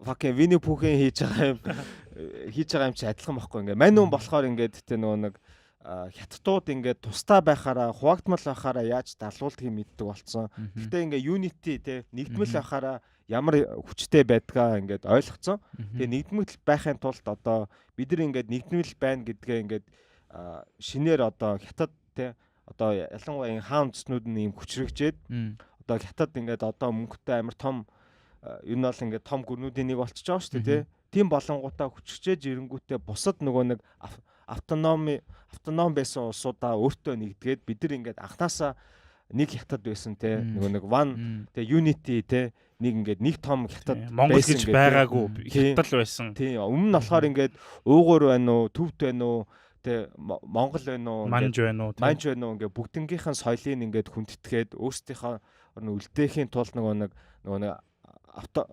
fucking Winnie Pooh-ийн хийж байгаа юм чи адилхан байхгүй ингээ. Мань хүн болохоор ингээд, тэ, нөгөө нэг хятадууд ингээд тусдаа байхаараа, хуваагдмал байхаараа яаж далуулдгийг мэддэг болсон. Гэтэ ингээ unity, тэ, нэгдмэл байхаараа ямар хүчтэй байдгаа ингээд ойлгоцсон. Тэгээ нэгдмэл байхын тулд одоо бид нар ингээд нэгдмэл байна гэдгээ ингээд шинээр одоо хятад, тэ, одоо ялангуяа энэ хаан үндэстнүүд нь ийм хүчрэгжээд одоо хятад ингээд одоо мөнгөтэй амар том, ер нь бол ингээд том гүрнүүдийн нэг болчихж байгаа шүү дээ, тэ. Тийм болонгуудаа хүчрчээж ирэнгүүтээ бусад нөгөө нэг автономи автоном байсан улсуудаа өөртөө нэгдгээд бид нар ингээд анханасаа Нэг хятад байсан те, нөгөө нэг one те, unity те, нэг ингээд нэг том хятад Монгол гэж байгаагүй, хятад л байсан. Тийм, өмнө нь болохоор ингээд уугуур байна уу, төвд байна уу, тэ, Монгол байна уу, Манж байна уу, Манж байна уу, ингээд бүгднгийнхэн соёлыг ингээд хүндэтгээд өөрсдийнхөө үлдээхийн тулд нөгөө нэг авто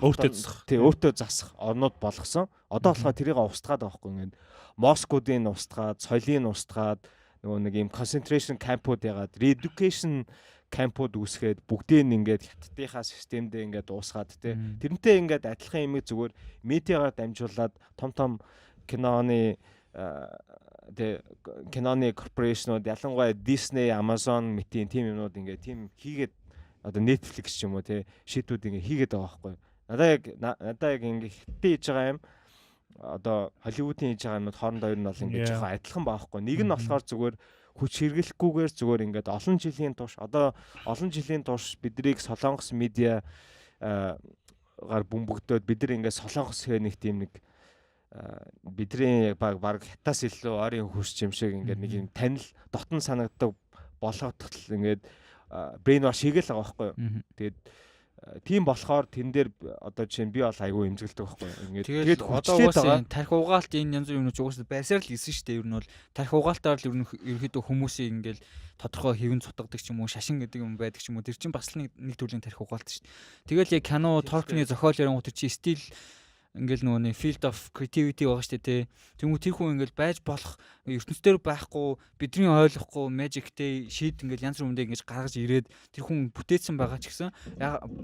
өөртөө засах. Тий, өөртөө засах орнууд болгосон. Одоо болохоор тэрийг устгаад байгаа байхгүй, ингээд mosque-уудыг устгаад, соёлыг устгаад, нөгөө нэг юм concentration camp-ууд ягаад, reeducation camp-ууд үүсгээд, бүгдийг нь ингээд хятадынхаа системдээ ингээд дуусгаад тий. Тэрнтэй ингээд адилхан юмыг зүгээр медиагаар дамжуулаад том том киноны тэ, киноны corporation-ууд, ялангуяа Disney, Amazon мэтийн тийм юмнууд ингээд тийм хийгээд, одоо Netflix ч юм уу те, шийдвүүд ингээд хийгээд байгаа байхгүй. Надаа яг ингээд хятадын хийж байгаа юм, одоо Холливуудын хийж байгаа юмуд хоорондоо ер нь бол ингээд жоохон адилхан байхгүй. Нэг нь болохоор зүгээр хүч хэрэглэхгүйгээр зүгээр ингээд олон жилийн турш, одоо олон жилийн турш биднийг солонгос медиа гар бөмбөгдөөд, бид нар ингээд солонгос хэ нэг тийм нэг бидний яг баг хятаас илүү ойрын хөрс юм шиг ингээд нэг юм танил дотн санагддаг болгоход л ингээд brain wash хийгээл байгаа байхгүй юу. Тэгээд тийм болохоор тэн дээр одоо жишээ нь би бол айгүй эмзэгэлдэг байхгүй юу. Ингээд тэгээд одоо угаасаа тархи угаалт, энэ янз бүрийн юмнууд угаасаа байсаар л исэн шүү дээ. Ер нь бол тархи угаалтаар л ер нь ерөөхдөө хүмүүсийг ингээл тодорхой хэвэн цутгадаг ч юм уу, шашин гэдэг юм байдаг ч юм уу. Тэр чинь бас л нэг төрлийн тархи угаалт шүү дээ. Тэгэл яг кино, Толкины зохиол ярингууд тэр чинь still ингээл нөгөө нэг field of creativity байгаа шүү дээ, тий. Тэнгүү тэр хүн ингээл байж болох ертөнцийн байхгүй, бидний ойлгохгүй magicтэй шийд ингээл янз бүрийн ингэж гаргаж ирээд тэр хүн бүтээсэн байгаа ч гэсэн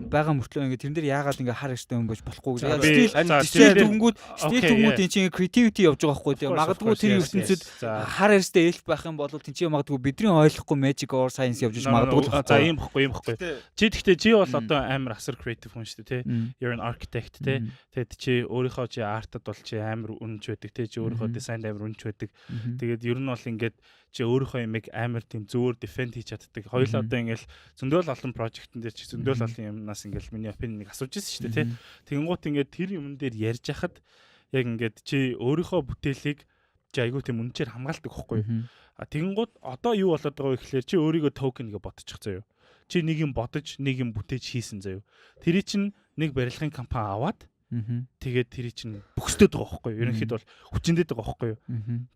байгаа мөртлөө ингээд тэрэн дээр яагаад ингээ хар эрстэй юм болж болохгүй гэж. Still тэгэнгүүт still тэгэнгүүт энэ чинь creativity явж байгаа байхгүй, тий. Магадгүй тэр ертөнцид хар эрстэй эльф байх юм бол тэн чинь магадгүй бидний ойлгохгүй magic or science явж иж магадгүй. За, ийм бохгүй, ийм бохгүй. Чи тэгтээ чи бол одоо амар асар creative хүн шүү дээ, тий. You're an architect, тий. Тэгэд чи өөрийнхөө чи art-ад бол чи амар үнэнч байдаг те, чи өөрийнхөө дизайнд амар үнэнч байдаг. Тэгээд ер нь бол ингээд чи өөрийнхөө юмыг амар тийм зөөр defend хийж чаддаг. Хоёул одоо ингээл зөндөөл олон project-н дээр чи зөндөөл олон юмнаас ингээл миний opinion-ыг асууж ирсэн шүү дээ, те. Тэгэнгუут ингээд тэр юмн дээр ярьж хахад яг ингээд чи өөрийнхөө бүтээлийг чи айгүй тийм үнэнчээр хамгаалдаг байхгүй юу? А тэгэнгუут одоо юу болоод байгаа вэ гэхлээр чи өөрийгөө токен гэж бодчих заяа. Чи нэг юм бодож, нэг юм бүтээж хийсэн заяа. Тэрий чинь нэг барилгын компани аваад, тэгээд тэрий чинь бөхсдөд байгаа байхгүй юу? Ерөнхийдөө бол хүчиндээд байгаа байхгүй юу?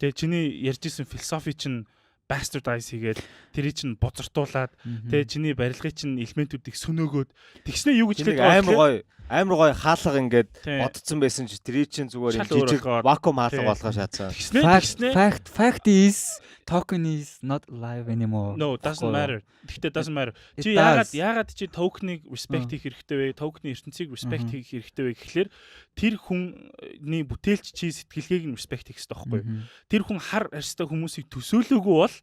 Тэгээд чиний ярьж исэн философи чинь bastardize хийгээд, тэрий чинь бузартуулаад, тэгээд чиний барилгын чинь элементүүдийг сөнөөгөөд, тэгснэ юу гэж хэлээд амар гоё хаалга ингээд бодцсон байсан чи тэрий чинь зүгээр юм жижиг вакуум хаалга болгоо шаацсан. Тэгснэ Fact is token is not live anymore. No, doesn't matter. Гэхдээ doesn't matter. Чи яагаад чи token-ыг respect хийх хэрэгтэй вэ? Token-ы ертөнцийг respect хийх хэрэгтэй вэ гэхлээр тэр хүний бүтээлч чи сэтгэлгээг нь respect хийх хэрэгтэй байхгүй юу? Тэр хүн хар арьстай хүмүүсийг төсөөлөөгүй бол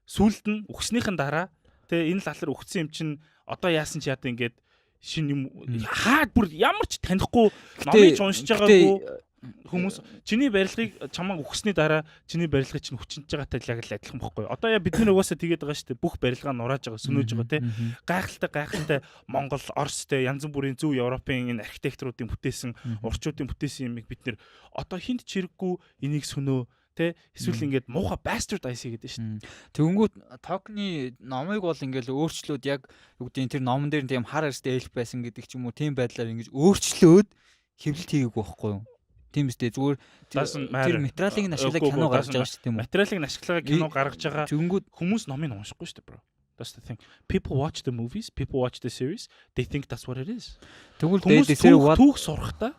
сүүлд нь өгснийхэн дараа тэгээ энэ лалар өгсөн юм чинь одоо яасан чи яа ингээд шин юм хаад бүр ямар ч танихгүй, номыг ч уншиж байгаагүй хүмүүс чиний барилгыг чамааг өгсөний дараа чиний барилгыг чинь хүчинж байгаатай л яг л адилхан бохгүй. Одоо яа бид нар угаасаа тэгээд байгаа шүү дээ. Бүх барилгаа нурааж байгаа, сөнөөж байгаа, тий. Гайхалтай гайхалтай Монгол, Орос, тий, янз бүрийн зөв Европын энэ архитекторуудын бүтээсэн, урчуудын бүтээсэн юмыг бид нэр одоо хинт чирэггүй энийг сөнөө, тэ, эсвэл ингээд муухай bastardize хийгээд шүү дээ. Тэгэнгүүт Толкины номыг бол ингээл өөрчлөөд, яг юу гэдэг, тэр номон дээр тийм хар арьстай эльф байсан гэдэг ч юм уу, тийм байдлаар ингэж өөрчлөөд хэвлэлт хийгээгүй байхгүй юу? Тийм үстэй, зүгээр тэр материалыг нь ашиглаад кино гаргаж байгаа шүү дээ, тийм үү? Материалыг нь ашиглаад кино гаргаж байгаа. Тэгэнгүүт хүмүүс номыг уншихгүй шүү дээ, bro. That's the thing. People watch the movies, people watch the series, they think that's what it is. Тэгвэл they deserve what түүх сурахтаа.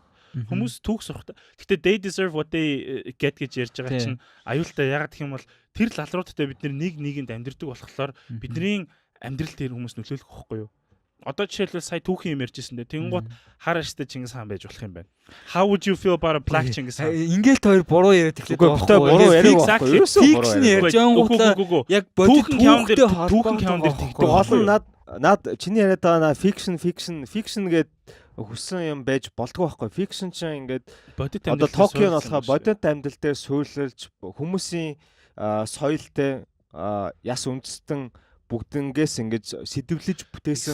Хүмүүс түүх сурахтаа. Гэтэ they deserve what they get гэж ярьж байгаа чинь аюултай. Ягаад гэх юм бол тэр лалруудтай бид нэг нэгэнд амьдрдаг болохоор бидний амьдрал тэр хүмүүс нөлөөлөх байхгүй юу? Одоо жишээлбэл сая түүхийн юм ярьжсэн дээ. Тэнгуут хар арьстай Чингис хаан байж болох юм байна. How would you feel about a black Чингис хаан? Ингээл хоёр буруу яриад эхлэх байхгүй. Буруу яриаг байхгүй. Ерөөсөө буруу яриаг. Янгуутлаа яг бодит түүхтэй түүхэн кинон дээр тэгдэг. Гол нь над чиний яриад байгаа на fiction гээд хүссэн юм байж болдгоо байхгүй. Fiction чинь ингээд бодит одоо Токио нь болохоор бодит амьдрал дээр суйрлалж хүмүүсийн соёлтой яс үндэстэн бүгднгээс ингэж сэдвлэж бүтээсэн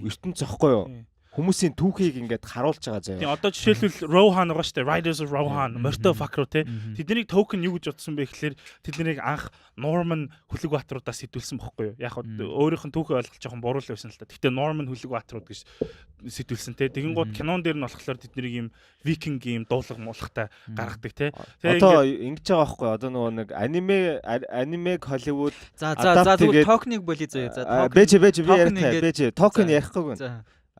ертөнц зохгүй юу? Хүмүүсийн түүхийг ингээд харуулж байгаа Тийм, заяа. одоо жишээлбэл Rohan байгаа шүү дээ. Riders of Rohan, морьтой fucker уу те. Тэднийг Tolkien юу гэж бодсон бэ гэхээр тэднийг анх Norman хүлэг баатруудаас сэтүүлсэн бохгүй юу? Яг өөрийнх нь түүхээ ойлголт жоохон буруу л байсан л та. Гэхдээ Norman хүлэг баатрууд гэж сэтүүлсэн те. Тэгэн гууд кинон дээр нь болохоор тэднийг юм викинг юм дуулга муулахтай гаргадаг те. Тэгээ Одоо ингэж байгаа байхгүй юу? Одоо нөгөө нэг анимег Холливуд За, adapt тэгвэл хийгээд- токеныг болий заяа. За, токен. Бэж, би токен яриа ингээд- бэж, токен ярихгүй.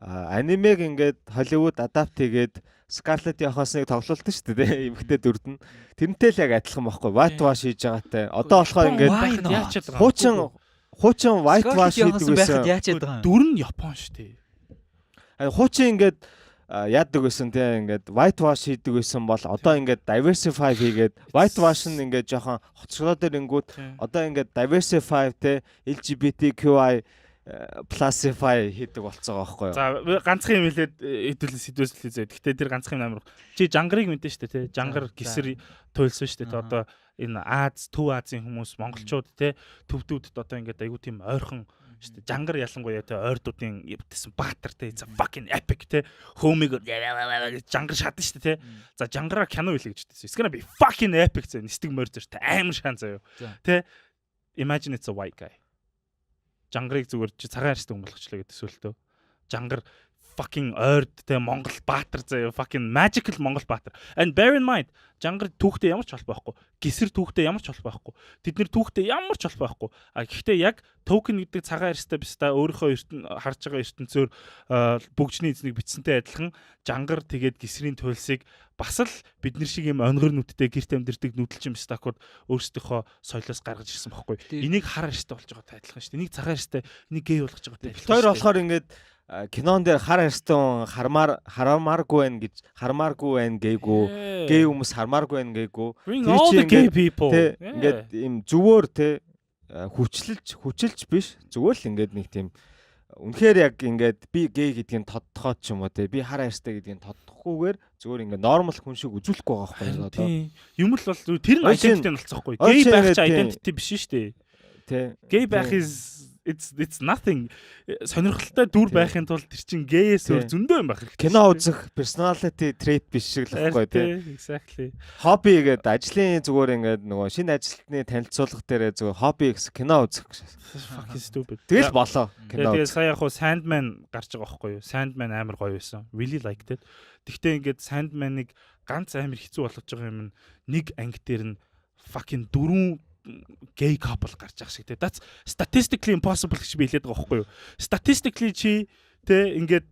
Анимег ингээд Холливуд adapt хийгээд Scarlett Johansson-ыг тоглолтсон шүү дээ, эмэгтэй дүрд нь. Тэрнтэй л яг адилхан байхгүй. White wash хийж байгаатай. Одоо болохоор ингээд Why not? Яаж чадгаа. Хуучин white wash Scarlett хийдэг Johansson байхад байсан. яаж яадаг юм? Дүр нь Япон шүү дээ. Хуучин ингээд яадаг байсан те, ингээд white wash хийдэг байсан бол одоо ингээд diversify хийгээд, white wash нь ингээд жоохон хоцроо дээр ингүүт одоо ингээд diversify те, LGBTQI plusify хийдэг болцоо байгаа байхгүй юу? За, би ганцхан юм хэлээд хэдүүлэн сэдвэслээ зөө. Гэхдээ тэр ганцхан юм амар. Чи Жангарыг мэдэн шүү дээ те. Жангар гисэр туйлсан шүү дээ те. Одоо энэ Аз, Төв Азийн хүмүүс, монголчууд те, төвдүүдэд одоо ингээд айгуу тийм ойрхон шүү дээ. Жангар ялангуяа те, ойрдуудын бүтээсэн баатар те, it's a fucking epic те. Хөөмийг жангар шатна шүү дээ те. За, жангараар кино хийлээ гэж хэлсэн. It's gonna be fucking epic зөө. Нисдэг морь зөртэй амар шаан заяа. Те. Imagine it's a white guy. Жангарыг зүгээр чи цагаан арьстай хүн болгочлоо гэдэг төсөөлтөө. Жангар fucking ойрд те, Монгол баатар заяа, fucking magical Монгол баатар. And bear in mind, Жангар түүхтэй ямар ч холбоо байхгүй. Гисэр түүхтэй ямар ч холбоо байхгүй. Тэд нэр түүхтэй ямар ч холбоо байхгүй. А гэхдээ яг Tolkien гэдэг цагаан арьстай биш та өөрийнхөө харж байгаа ертөнцөөр бөгжний эзнийг бичсэнтэй адилхан Жангар тэгээд гисрийн туйлсыг бас л бид нар шиг юм онгор нүдтэй гэрт амьдэрдэг нүүдэлчин бистакууд өөрсдийнхөө соёлоос гаргаж ирсэн бохгүй. Энийг хар арьстай болж байгаатай адилхан шүү дээ. Энийг цагаан арьстай, энийг гей болгож байгаатай адилхан. Бид хоёр болохоор ингээд кинон дээр хар арьстай хүн харамааргүй байна гэж, харамааргүй байна гээгүй, гей хүмүүс харамааргүй байна гээгүй. Bring all the gay people. Тэ, ингээд ийм зөвөр те, хүчилж биш, зүгээр л ингээд нэг тийм үнэхээр яг ингээд би гей гэдгийг тодтохоод ч юм уу те, би хар арьстай гэдгийг тодтохгүйгээр зүгээр ингээд normal хүн шиг үзүүлэхгүй байгаа байхгүй одоо. Юм л бол тэр нь identity нь болцсоохгүй. Гей байх чи identity биш шүү дээ. Тэ. Гей байх is it's nothing. Сонирхолтой дүр байхын тулд тэр чин гейээс өөр зөндөө юм байх хэрэгтэй. Кино үзэх personality trait биш шиг л байхгүй тий. Exactly. Хобби гэдэг ажлын зүгээр ингээд нөгөө шинэ ажилтны танилцуулга дээр зүгээр хобби гэсэн кино үзэх гэж. Fucking stupid. Тэгэл болоо. Кино. Тэгээ сая яг хуу Sandman гарч байгаа байхгүй юу? Sandman амар гоё байсан. Really liked it. Тэгтээ ингээд Sandman-ыг ганц амар хэцүү болгож байгаа юм нь нэг анги дээр нь fucking дөрвөн gay couple гарч байгаа шиг те. That's statistically impossible гэж би хэлээд байгаа байхгүй юу? Statistically чи те, ингээд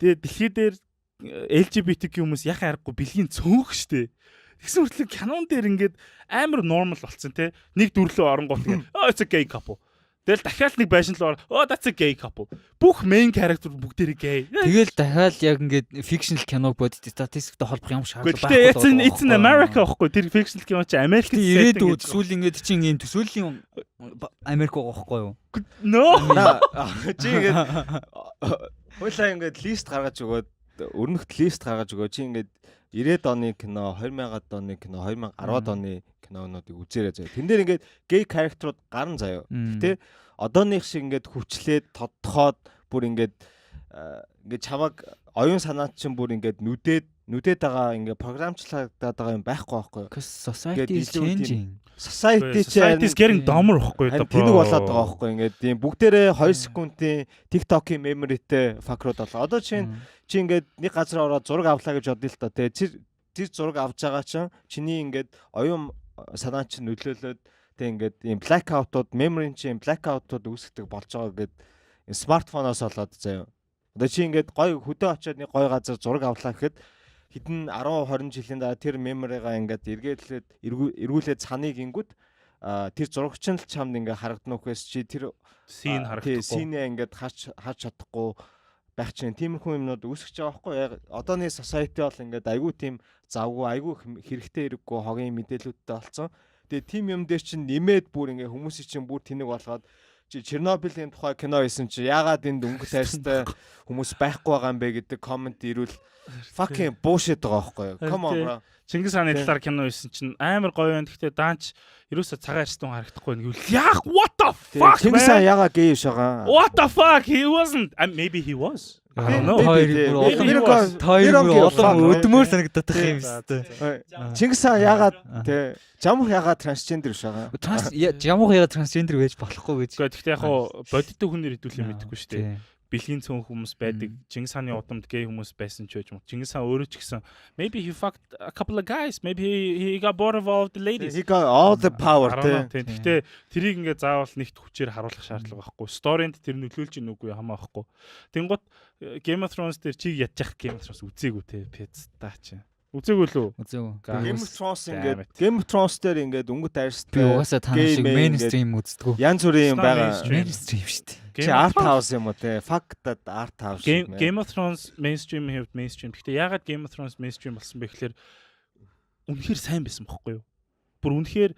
тэ дэлхий дээр LGBTQ хүмүүс яхаа аргагүй бэлгийн цөөнх штэ. Тэгсэн мөртлөө кинон дээр ингээд амар normal болцсон те. Нэг дүрлөө оронгууд ингээд "Oh, it's a gay couple." Тэгэл дахиад нэг байшин л ор, "Oh, that's a gay couple." Бүх main character бүгдээрээ gay. Тэгэл дахиад яг ингээд fictional киног бодит статистиктэй холбох юм шаардлага байхгүй. It's in America байхгүй. Тэр fictional кино чи Америк ирээдүйд эсвэл ингээд чинь ийм төсөөллийн Америк байгаа байхгүй юу? No. Чи ингээд хойлоо ингээд list гаргаж өгөөд, өрнөхт list гаргаж өгөө. Чи ингээд 90-ад оны кино, 2000-ад оны кино, 2010-ад оны кинонуудыг үзээрэй заяа. Тэн дээр ингээд gay character-ууд гарна заяа. Гэтэ одооных шиг ингээд хүчлээд тодтохоод бүр ингээд чамаг оюун санаад чинь бүр ингээд нүдээд байгаа, ингээд програмчлагдаад байгаа юм байхгүй байхгүй юу? Because society is changing. Society Society is getting dumber байхгүй юу? Тэнэг болоод байгаа байхгүй ингээд тийм бүгдээрээ 2 секундын TikTok-ийн memory-тэй fucker-ууд болоо. Одоо чинь чи ингээд нэг газар ороод зураг авлаа гэж бодъё л та тий. Тэр зураг авч байгаа чинь чиний ингээд оюун санаа чинь нөлөөлөөд тэг ингээд ийм blackout-ууд, memory чинь blackout-ууд үүсгдэг болж байгаа гэд смартфоноос болоод заяа. Одоо чи ингээд гой хөдөө очиод нэг гой газар зураг авлаа гэхэд хэдэн 10 20 жилийн дараа тэр memory-га ингээд эргээдлээд эргүүлээд цаныг ингүүд тэр зурагч нь л чамд ингээ харагдана үхээс чи тэр scene харагдахгүй. Scene-ээ ингээд харж чадахгүй байх чинь тиймэрхүү юмнууд үүсгэж байгаа байхгүй яг одооны society бол ингээд айгүй тийм завгүй, айгүй хэрэгтэй хэрэггүй хогийн мэдээлүүдтэй болсон. Тэгээ тийм юм дээр чинь нэмээд бүр ингээ хүмүүсийн чинь бүр тэнэг болгоод, чи Чернобылийн тухай кино хийсэн чи яагаад энд өнгө тайрстай хүмүүс байхгүй байгаа юм бэ гэдэг comment ирвэл fucking bullshit байгаа байхгүй юу? Come on, bro. Чингис хааны талаар кино хийсэн чинь амар гоё байна. Гэхдээ даанч ерөөсө цагаан арьстай хүн харагдахгүй байна гэвэл яах, what the fuck? Чингис хаан ягаа гей биш байгаа? What the fuck? He wasn't. Maybe he was. I don't know. Та хоёр бүр олон өдмөр санагдах юм өстэй. Чингис хаан ягаад тий Жамух ягаад трансгендер биш байгаа? Транс Жамух ягаад трансгендер байж болохгүй гэж. Гэхдээ яг хуу бодиттой хүнээр хэдүүлээ мэдэхгүй шүү дээ. Бэлгийн цөөн хүмүүс байдаг. Чингис хааны удамд гей хүмүүс байсан ч байж магадгүй. Чингис хаан өөрөө ч гэсэн maybe he fucked a couple of guys. Maybe he got bored of all the ladies. He got all the power тий. Гэхдээ тэрийг ингээ заавал нэгт хүчээр харуулах шаардлага байхгүй. Story-нд тэр нөлөөлж ийн үгүй хамаа байхгүй. Тэнгуут Game of Thrones дээр чи ядчих Game of Thrones үзээгүй те. Пицта чи. Үзээгүй лүү? Үзээгүй. Game of Thrones ингээд Game of Thrones дээр ингээд өнгөт арьстай. Би угаасаа та нар шиг mainstream үздэггүй. Янз бүрийн юм байгаа. Mainstream шүү дээ. Чи art house юм уу те? Fuck that art house. Game of Thrones mainstream хэвд mainstream. Гэхдээ яагаад Game of Thrones mainstream болсон бэ гэхээр үнэхээр сайн байсан бохгүй юу? Бүр үнэхээр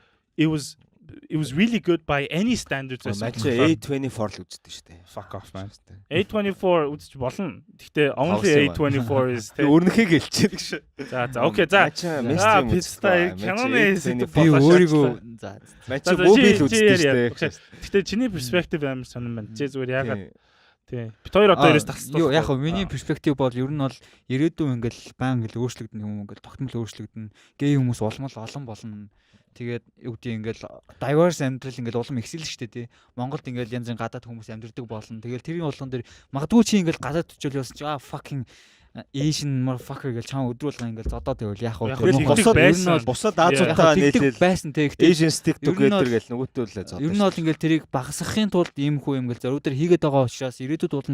it was really good by any standards байсан. Мачи A24 л үздэг шүү дээ. Fuck off, man. A24 үзэж болно. Гэхдээ only A24 is тэг. Өрнөхийг хэлчихэдэг шүү. За, okay, за. За, пицца киноны би өөрийгөө за. Мачи movie л үздэг шүү дээ. Гэхдээ чиний perspective амар сонирн байна. Чи зүгээр яагаад. Тий. Бит хоёр одоо ерөөс тасалдах. Юу яг хөө миний perspective бол ер нь бол ирээдүйн ингээл байн ингээл өөрчлөгдөн юм, ингээл тогтмол өөрчлөгдөн. Гей хүмүүс улам л олон болно. Тэгээд юу гэдэг, ингээл diverse амьдрал ингээл улам ихсэл шүү дээ, тий. Монголд ингээл янз бүрийн гадаад хүмүүс амьдардаг болно. Тэгэл тэрийн болгон дээр магадгүй чи ингээл гадаад очил явсан чи "Аа, fucking Asian motherfucker" гэж чам өдрүүлгэн ингээл зодоод байвал яах вэ? Бусад байсан бусад Азиудаа нийлээл байсан те. Гэхдээ Asian stick together гэл нөгөөтөө л зодоо. Ер нь бол ингээл тэрийг багасгахын тулд ийм хүү юм ингээл зориуд дээр хийгээд байгаа учраас ирээдүйд бол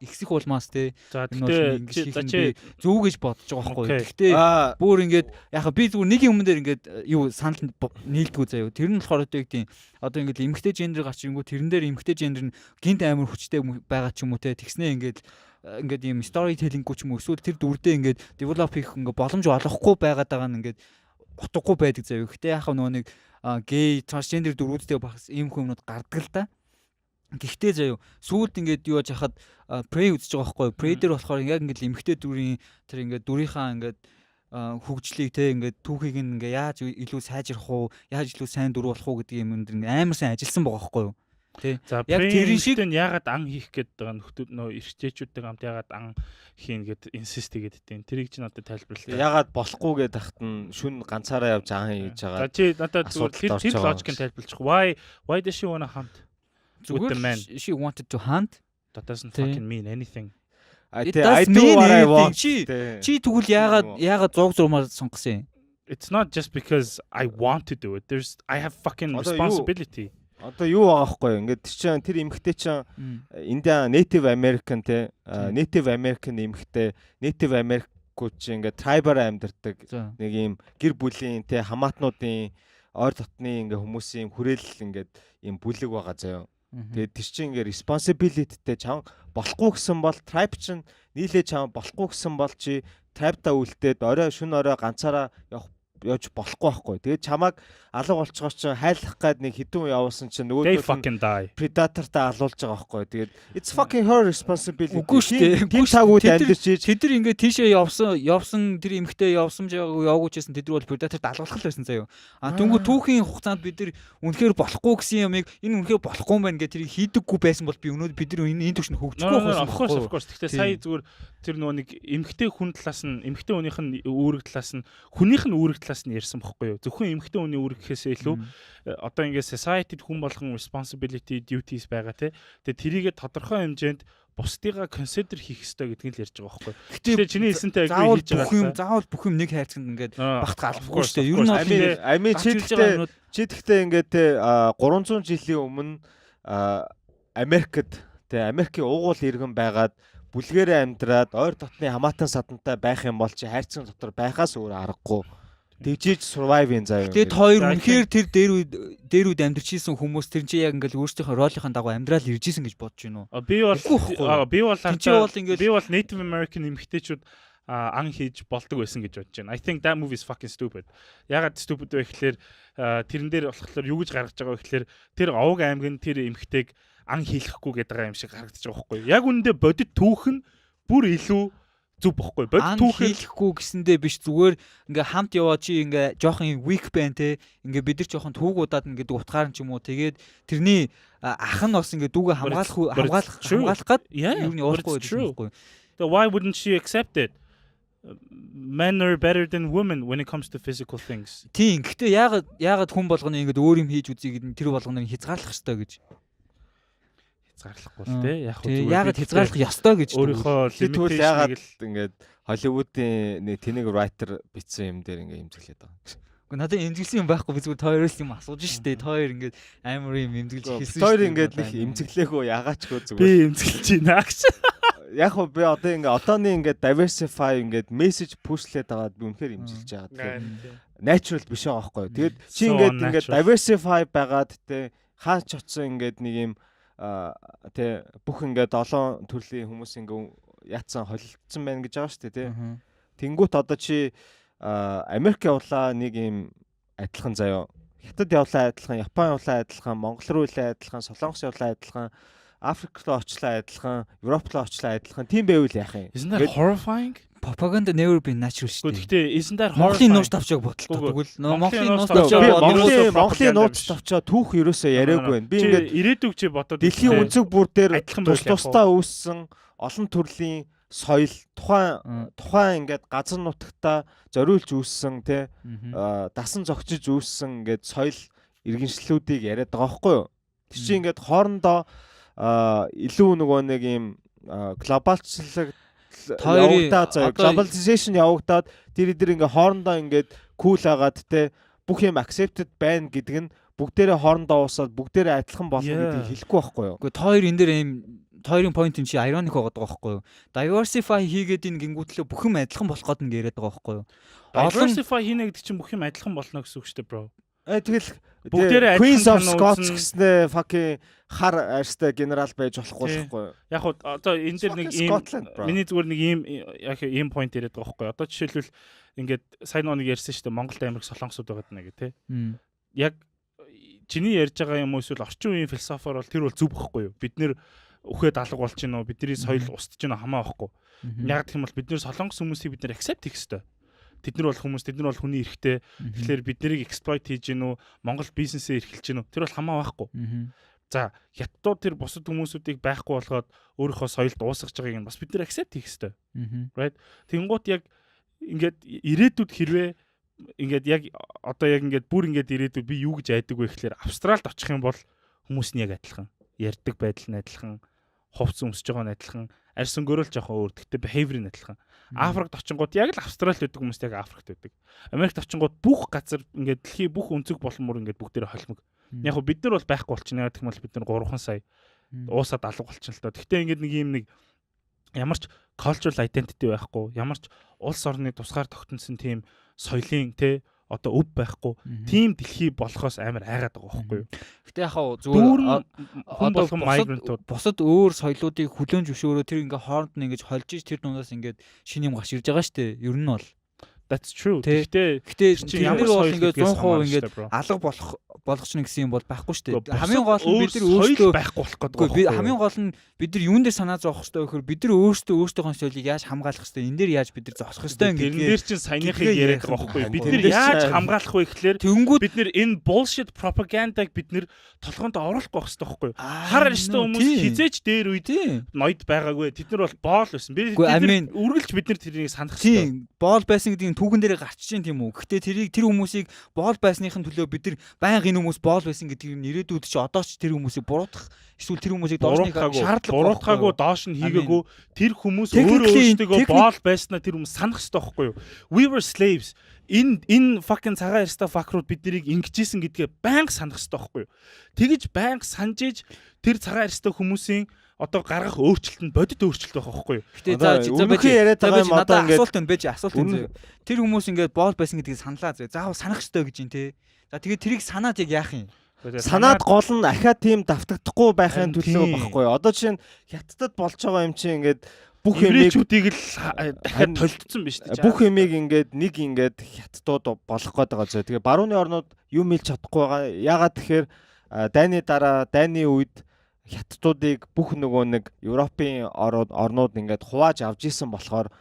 ихсэх улмаас те. За, гэхдээ за, чи зөв гэж бодож байгаа байхгүй. Гэхдээ бүр ингээд яг би зүгээр нэг юм дээр ингээд юу санал нийлдэггүй заяа. Тэр нь болохоор одоо юу гэдэг, одоо ингээд эмэгтэй гендер гарч ирэнгүүт тэрэн дээр эмэгтэй гендер нь гинт амар хүчтэй байгаа ч юм уу те. Тэгснээ ингээд ийм storytelling ч юм уу, эсвэл тэр дүрдээ ингээд develop хийх ингээд боломж олохгүй байгаад байгаа нь ингээд утгагүй байдаг заяа. Гэтэ яг нөгөө нэг гей, трансгендер дүрүүдтэй бас ийм хүмүүнүүд гардаг л да. Гэхдээ заяа, сүүлд ингээд юу яж хахад Prey үзэж байгаа байхгүй. Prey дээр болохоор яг ингээд эмэгтэй дүрийн тэр ингээд дүрийнхаа ингээд хөгжлийг те, ингээд түүхийг ингээ яаж илүү сайжрах уу, яаж илүү сайн дүр болох уу гэдэг юм энэ амар сайн ажилласан байгаа байхгүй юу? Тий. За, яг тэр шиг нь ягаад ан хийх гээд байгаа нөхдүүд нөө эрчээчүүдтэй хамт ягаад ан хийн гэд insist хийгээд идэв. Тэрийг чи надад тайлбарлаа. Ягаад болохгүй гэд тахт нь шүн ганцаараа явж ан хийж байгаа. За, чи надад зүгээр тэр логикийг тайлбарлчих. Why does she wanna hunt? Зүгээр she wanted to hunt. That doesn't fucking mean anything. I do what I want. Чи тэгвэл яагаад зууг зурмаар сонгосон юм? It's not just because I want to do it. There's I have fucking responsibility. Одоо юу байгаа байхгүй юу? Ингээд тэр чинь тэр эмэгтэй чинь Indian Native American те, Native American эмэгтэй, Native American чи ингээд tribe-аар амьдардаг нэг юм гэр бүлийн те, хамаатнуудын ойр дотны ингээ хүмүүсийн хүрээлэл ингээд юм бүлэг байгаа заяа. Тэгээд тэр чинь ингээ responsibility-тэй, чам болохгүй гэсэн бол tribe чинь нийлээ, чам болохгүй гэсэн бол чи tribe-та үлдээд орой шүн орой ганцаараа явах явж болохгүй байхгүй. Тэгээд чамааг алга болцгоор чинь хайлах гад нэг хэдэн явуулсан чинь нөгөө fucking die. Predator-тай алуулж байгаа байхгүй. Тэгээд it's fucking her responsibility. Үгүй шүү дээ. Тийм цаг үед амьдарч иж тэд нар ингээд тийшээ явсан тэр эмэгтэй явсан ч яваагүй ч гэсэн тэд нар бол Predator-т алуулах л байсан заяа. А тэнгүү түүхийн хугацаанд бид нар үнэхээр болохгүй гэсэн юмыг энэ үнэхээр болохгүй юм байна гэх тэрийг хийдэггүй байсан бол би өнөөдөр бид нар энэ төвшөнд хөгжихгүй байсан. Of course, of course. Гэхдээ сая зүгээр тэр нөгөө нэг эмэгтэй хүн талаас нь, эмэгтэй хүнийх нь үүрэг талаас нь, хүнийх нь үүрэг талаас нь ярьсан бохгүй юу? Зөвхөн эмэгтэй хүний үүрэг гэхээсээ илүү одоо ингээд society-д хүн болгон responsibility, duties байгаа те. Тэгээ тэрийгэ тодорхой хэмжээнд бусдыгаа consider хийх ёстой гэдгийг л ярьж байгаа байхгүй. Тэгэхээр чиний хэлсэнтэй agree хийж байгаа. Бүх юм заавал бүх юм нэг хайрцагт ингээд багт албахгүй шүү дээ. Ер нь бол ами чи тэгтээ ингээд те 300 жилийн өмнө Америкт те, Америкийн уугуул иргэн байгаад бүлгээрээ амьдраад ойр дотны хамаатан садантай байх юм бол чи хайрцаг дотор байхаас өөр аргагүй. Тэгжиж survive-ийн заяа. Тэгээд хоёр үнэхээр тэр дээр үед амьдарч исэн хүмүүс тэр чинь яг ингээл өөрсдийнхөө role-ынхаа дагуу амьдрал ирж исэн гэж бодож байна уу? Би бол бол ингээд би бол Native American эмэгтэйчүүд ан хийж болдог байсан гэж бодож байна. I think that movie is fucking stupid. Ягаад stupid вэ гэхлээр тэрэн дээр болохоор юу гэж гаргаж байгаа вэ гэхлээр тэр овог аймаг нь тэр эмэгтэйг ан хийлэхгүй гэдэг юм шиг харагдаж байгаа байхгүй юу? Яг үнэндээ бодит түүх нь бүр илүү Зөв бохгүй. Бодит түүхээр хийхгүй гэсэндээ биш, зүгээр ингээ хамт яваа чи ингээ жоохон юм weak байна те. Ингээ бид нар жоохон түүгуудаад гэдэг утгаар нь ч юм уу. Тэгээд тэрний ах нь бас ингээ дүүгээ хамгаалах хамгаалах хамгаалах гад юу нь уулахгүй байсан байхгүй. So why wouldn't she accept it? Men are better than women when it comes to physical things. Тийм. Гэхдээ яагаад хүн болгоно ингэж өөр юм хийж үзье гэдэг нь тэр болгоныг хязгаарлах ёстой гэж. Хязгаарлахгүй л те. Яг зүгээр яагаад хязгаарлах ёстой гэж өөрийнхөө limitation яагаад ингээд Холливуудын нэг тэнэг writer бичсэн юм дээр ингээд имзэглээд байгаа. Гэхдээ надад эмзэглэсэн юм байхгүй, би зүгээр та хоёроос юм асууж штэ. Та хоёр ингээд амар юм эмзэглэж хэлсэн шүү. Хоёр ингээд нэг эмзэглээгүй ягаачгүй зүгээр. Би эмзэглэж байна гэж. Яг хөө би одоо ингээ одооны ингээ diversify ингээд message push-лээд байгаад би үнэхээр эмзэглэж байгаа. Тэгэхээр natural биш байгаа байхгүй. Тэгээд чи ингээд ингээд diversify байгаад те хаач очсон ингээд нэг юм тэ бүх ингээд олон төрлийн хүмүүс ингээ яатсан холилдсон байна гэж байгаа шүү дээ тий. Тэнгүүт одоо чи Америк явлаа нэг юм адилхан заяо. Хятад явлаа адилхан, Япон явлаа адилхан, Монгол руу илээ адилхан, Солонгос явлаа адилхан, Африк руу очлаа адилхан, Европ руу очлаа адилхан. Тийм байвал яах юм? Isn't that horrifying? Propaganda never been natural шүү дээ. Гэхдээ isn't that horrifying? Монголын нууц тавчааг бодлоо. Тэгвэл Монголын нууц тавчаа Монголын нууц тавчаа түүх ерөөсөө яриаггүй байна. Би ингээд ирээдүг чи бодоод дэлхийн өнцөг бүр дээр тус тусдаа үүссэн олон төрлийн соёл тухайн тухайн ингээд газар нутагта зориулж үүссэн те дасан зогчиж үүссэн ингээд соёл иргэншлүүдийг яриад байгаа байхгүй юу? Тэр чинь ингээд хоорондоо илүү нөгөө нэг юм глобалчлаг явагдаад заяа, globalization явагдаад тэр тэр ингээ хоорондоо ингээд cool агаад те бүх юм accepted байна гэдэг нь бүгдээрээ хоорондоо уусаад бүгдээрээ адилхан болно гэдгийг хэлэхгүй байхгүй юу? Үгүй, та хоёр энэ дээр ийм та хоёрын point юм чи ironic байгаа байхгүй юу? Diversify хийгээд ин гингүүтлээ бүх юм адилхан болох гээд ингэ яриад байгаа байхгүй юу? Diversify хийнэ гэдэг чинь бүх юм адилхан болно гэсэн үг шүү дээ, bro. Тэгэл бүгдээрээ Queens of Scots гэснээ fucking хар арьстай генерал байж болохгүй байхгүй юу? Яг хуу одоо энэ дээр нэг ийм миний зүгээр нэг ийм яг ийм point яриад байгаа байхгүй юу? Одоо жишээлбэл ингээд сайн нэг ярьсан шүү дээ, Монголд Америк солонгосууд байгаад нэг тий. Яг чиний ярьж байгаа юм уу эсвэл орчин үеийн философоор бол тэр бол зөв байхгүй юу? Бид нэр үхээд алга болж гин үү? Бидний соёл устж гин үү хамаа байхгүй. Яг гэх юм бол бид нэр солонгос хүмүүсийг бид нэр accept хийх ёстой. Тэд нар бол хүмүүс, тэд нар бол хүний эрхтэй. Тэгэхээр бид нарыг exploit хийж гин үү? Монгол бизнесээ эрхэлж гин үү? Тэр бол хамаа байхгүй. За, хятадууд тэр бусад хүмүүсүүдийг байхгүй болгоод өөрийнхөө соёлд уусгаж байгааг нь бас бид нар accept хийх ёстой. Right? Тэнгуут яг ингээд ирээдүйд хэрвээ ингээд яг одоо яг ингээд бүр ингээд ирээдүйд би юу гэж айдаг вэ гэхлээр Австралид очих юм бол хүмүүс нь яг адилхан. Ярьдаг байдал нь адилхан, хувцас өмсөж байгаа нь адилхан, арьс өнгөөрөө л жоохон өөр. Гэхдээ behavior нь адилхан. Африкт очингууд яг л Австралид байдаг хүмүүс яг Африкт байдаг. Америкт очингууд бүх газар ингээд дэлхийн бүх өнцөг болон мөр ингээд бүгдээрээ холимог. Яг хөө бид нар бол байхгүй болчихно. Яг гэх юм бол бид нар 3 сая уусаад алга болчихно л доо. Гэхдээ ингээд нэг юм нэг ямар ч cultural identity байхгүй, ямар ч улс орны тусгаар тогтносон тийм соёлын те одоо өв байхгүй тийм дэлхий болохоос амар айгаад байгаа байхгүй юу? Гэтэ яг хаа зүгээр хүн болгон migrant-ууд бусад өөр соёлоодыг хүлээн зөвшөөрөө тэр ингээ хооронд нь ингэж холж иж тэр дундаас ингээд шинэ юм гарч ирж байгаа шүү дээ. Ер нь бол That's true. Гэхдээ гэхдээ тэр бол ингээд 100% ингээд алга болох болгоч гэсэн юм бол байхгүй шүү дээ. Хамгийн гол нь бид нар өөрсдөө байхгүй болох гэдэг байхгүй. Хамгийн гол нь бид нар юун дээр санаа зовох хэрэгтэй вэ гэхээр бид нар өөрсдөө өөрсдийнхөө соёлыг яаж хамгаалах хэрэгтэй, энэ дээр яаж бид нар зогсох хэрэгтэй ингээд. Тэрэн дээр чинь саяныхыг яриад байгаа байхгүй юу? Бид нар яаж хамгаалах вэ гэхээр бид нар энэ bullshit propaganda-г бид нар толгоонд оруулахгүй байх хэрэгтэй байхгүй юу? Хар арьстай хүмүүс хизээч дээр үед ноёд байгаагүй. Тэд нар бол боол байсан. Бид нар үргэлж бид нар тэрнийг санах хэрэгтэй. Боол байсан гэдгийг түүхэн дээрээ гарч чинь тийм үү. Гэхдээ тэрийг тэр хүмүүсийг боол байсныхын төлөө бид нар байнга энэ хүмүүс боол байсан гэдгийг ирээдүйд чи одоо ч тэр хүмүүсийг буруутгах эсвэл тэр хүмүүсийг доош нь шаардлага буруутгаагүй, доош нь хийгээгүй, тэр хүмүүс өөрөө өөрсдөө боол байснаа тэр хүмүүс санах хэрэгтэй байхгүй юу? We were slaves. Энэ fucking цагаан арьстай fucker ууд бид нарыг ингэжсэн гэдгээ байнга санах хэрэгтэй байхгүй юу? Тэгэж байнга санаж иж тэр цагаан арьстай хүмүүсийн одоо гаргах өөрчлөлт нь бодит өөрчлөлт байх байхгүй юу? Гэтэ за байж яриад байгаа юм одоо ингээд асуулт нь байж асуулт нь зөө. Тэр хүмүүс ингээд боол байсан гэдгийг саналаа зөө. Заавал санах ёстой гэж юм те. За тэгээд тэрийг санаад яг яах юм? Санаад гол нь ахаа тийм давтагдахгүй байхын төлөө багхгүй юу? Одоо жишээ нь хятадд болж байгаа юм чинь ингээд бүх юмыг л дахиад толтцсон биз дээ. Бүх юмыг ингээд нэг ингээд хятадууд болох гээд байгаа зөө. Тэгээ барууны орнууд юм хэлж чадахгүй байгаа. Яагаад тэгэхээр дайны дараа дайны үед хятадуудыг бүх нөгөө нэг Европын орнууд ингээд хувааж авч исэн болохоор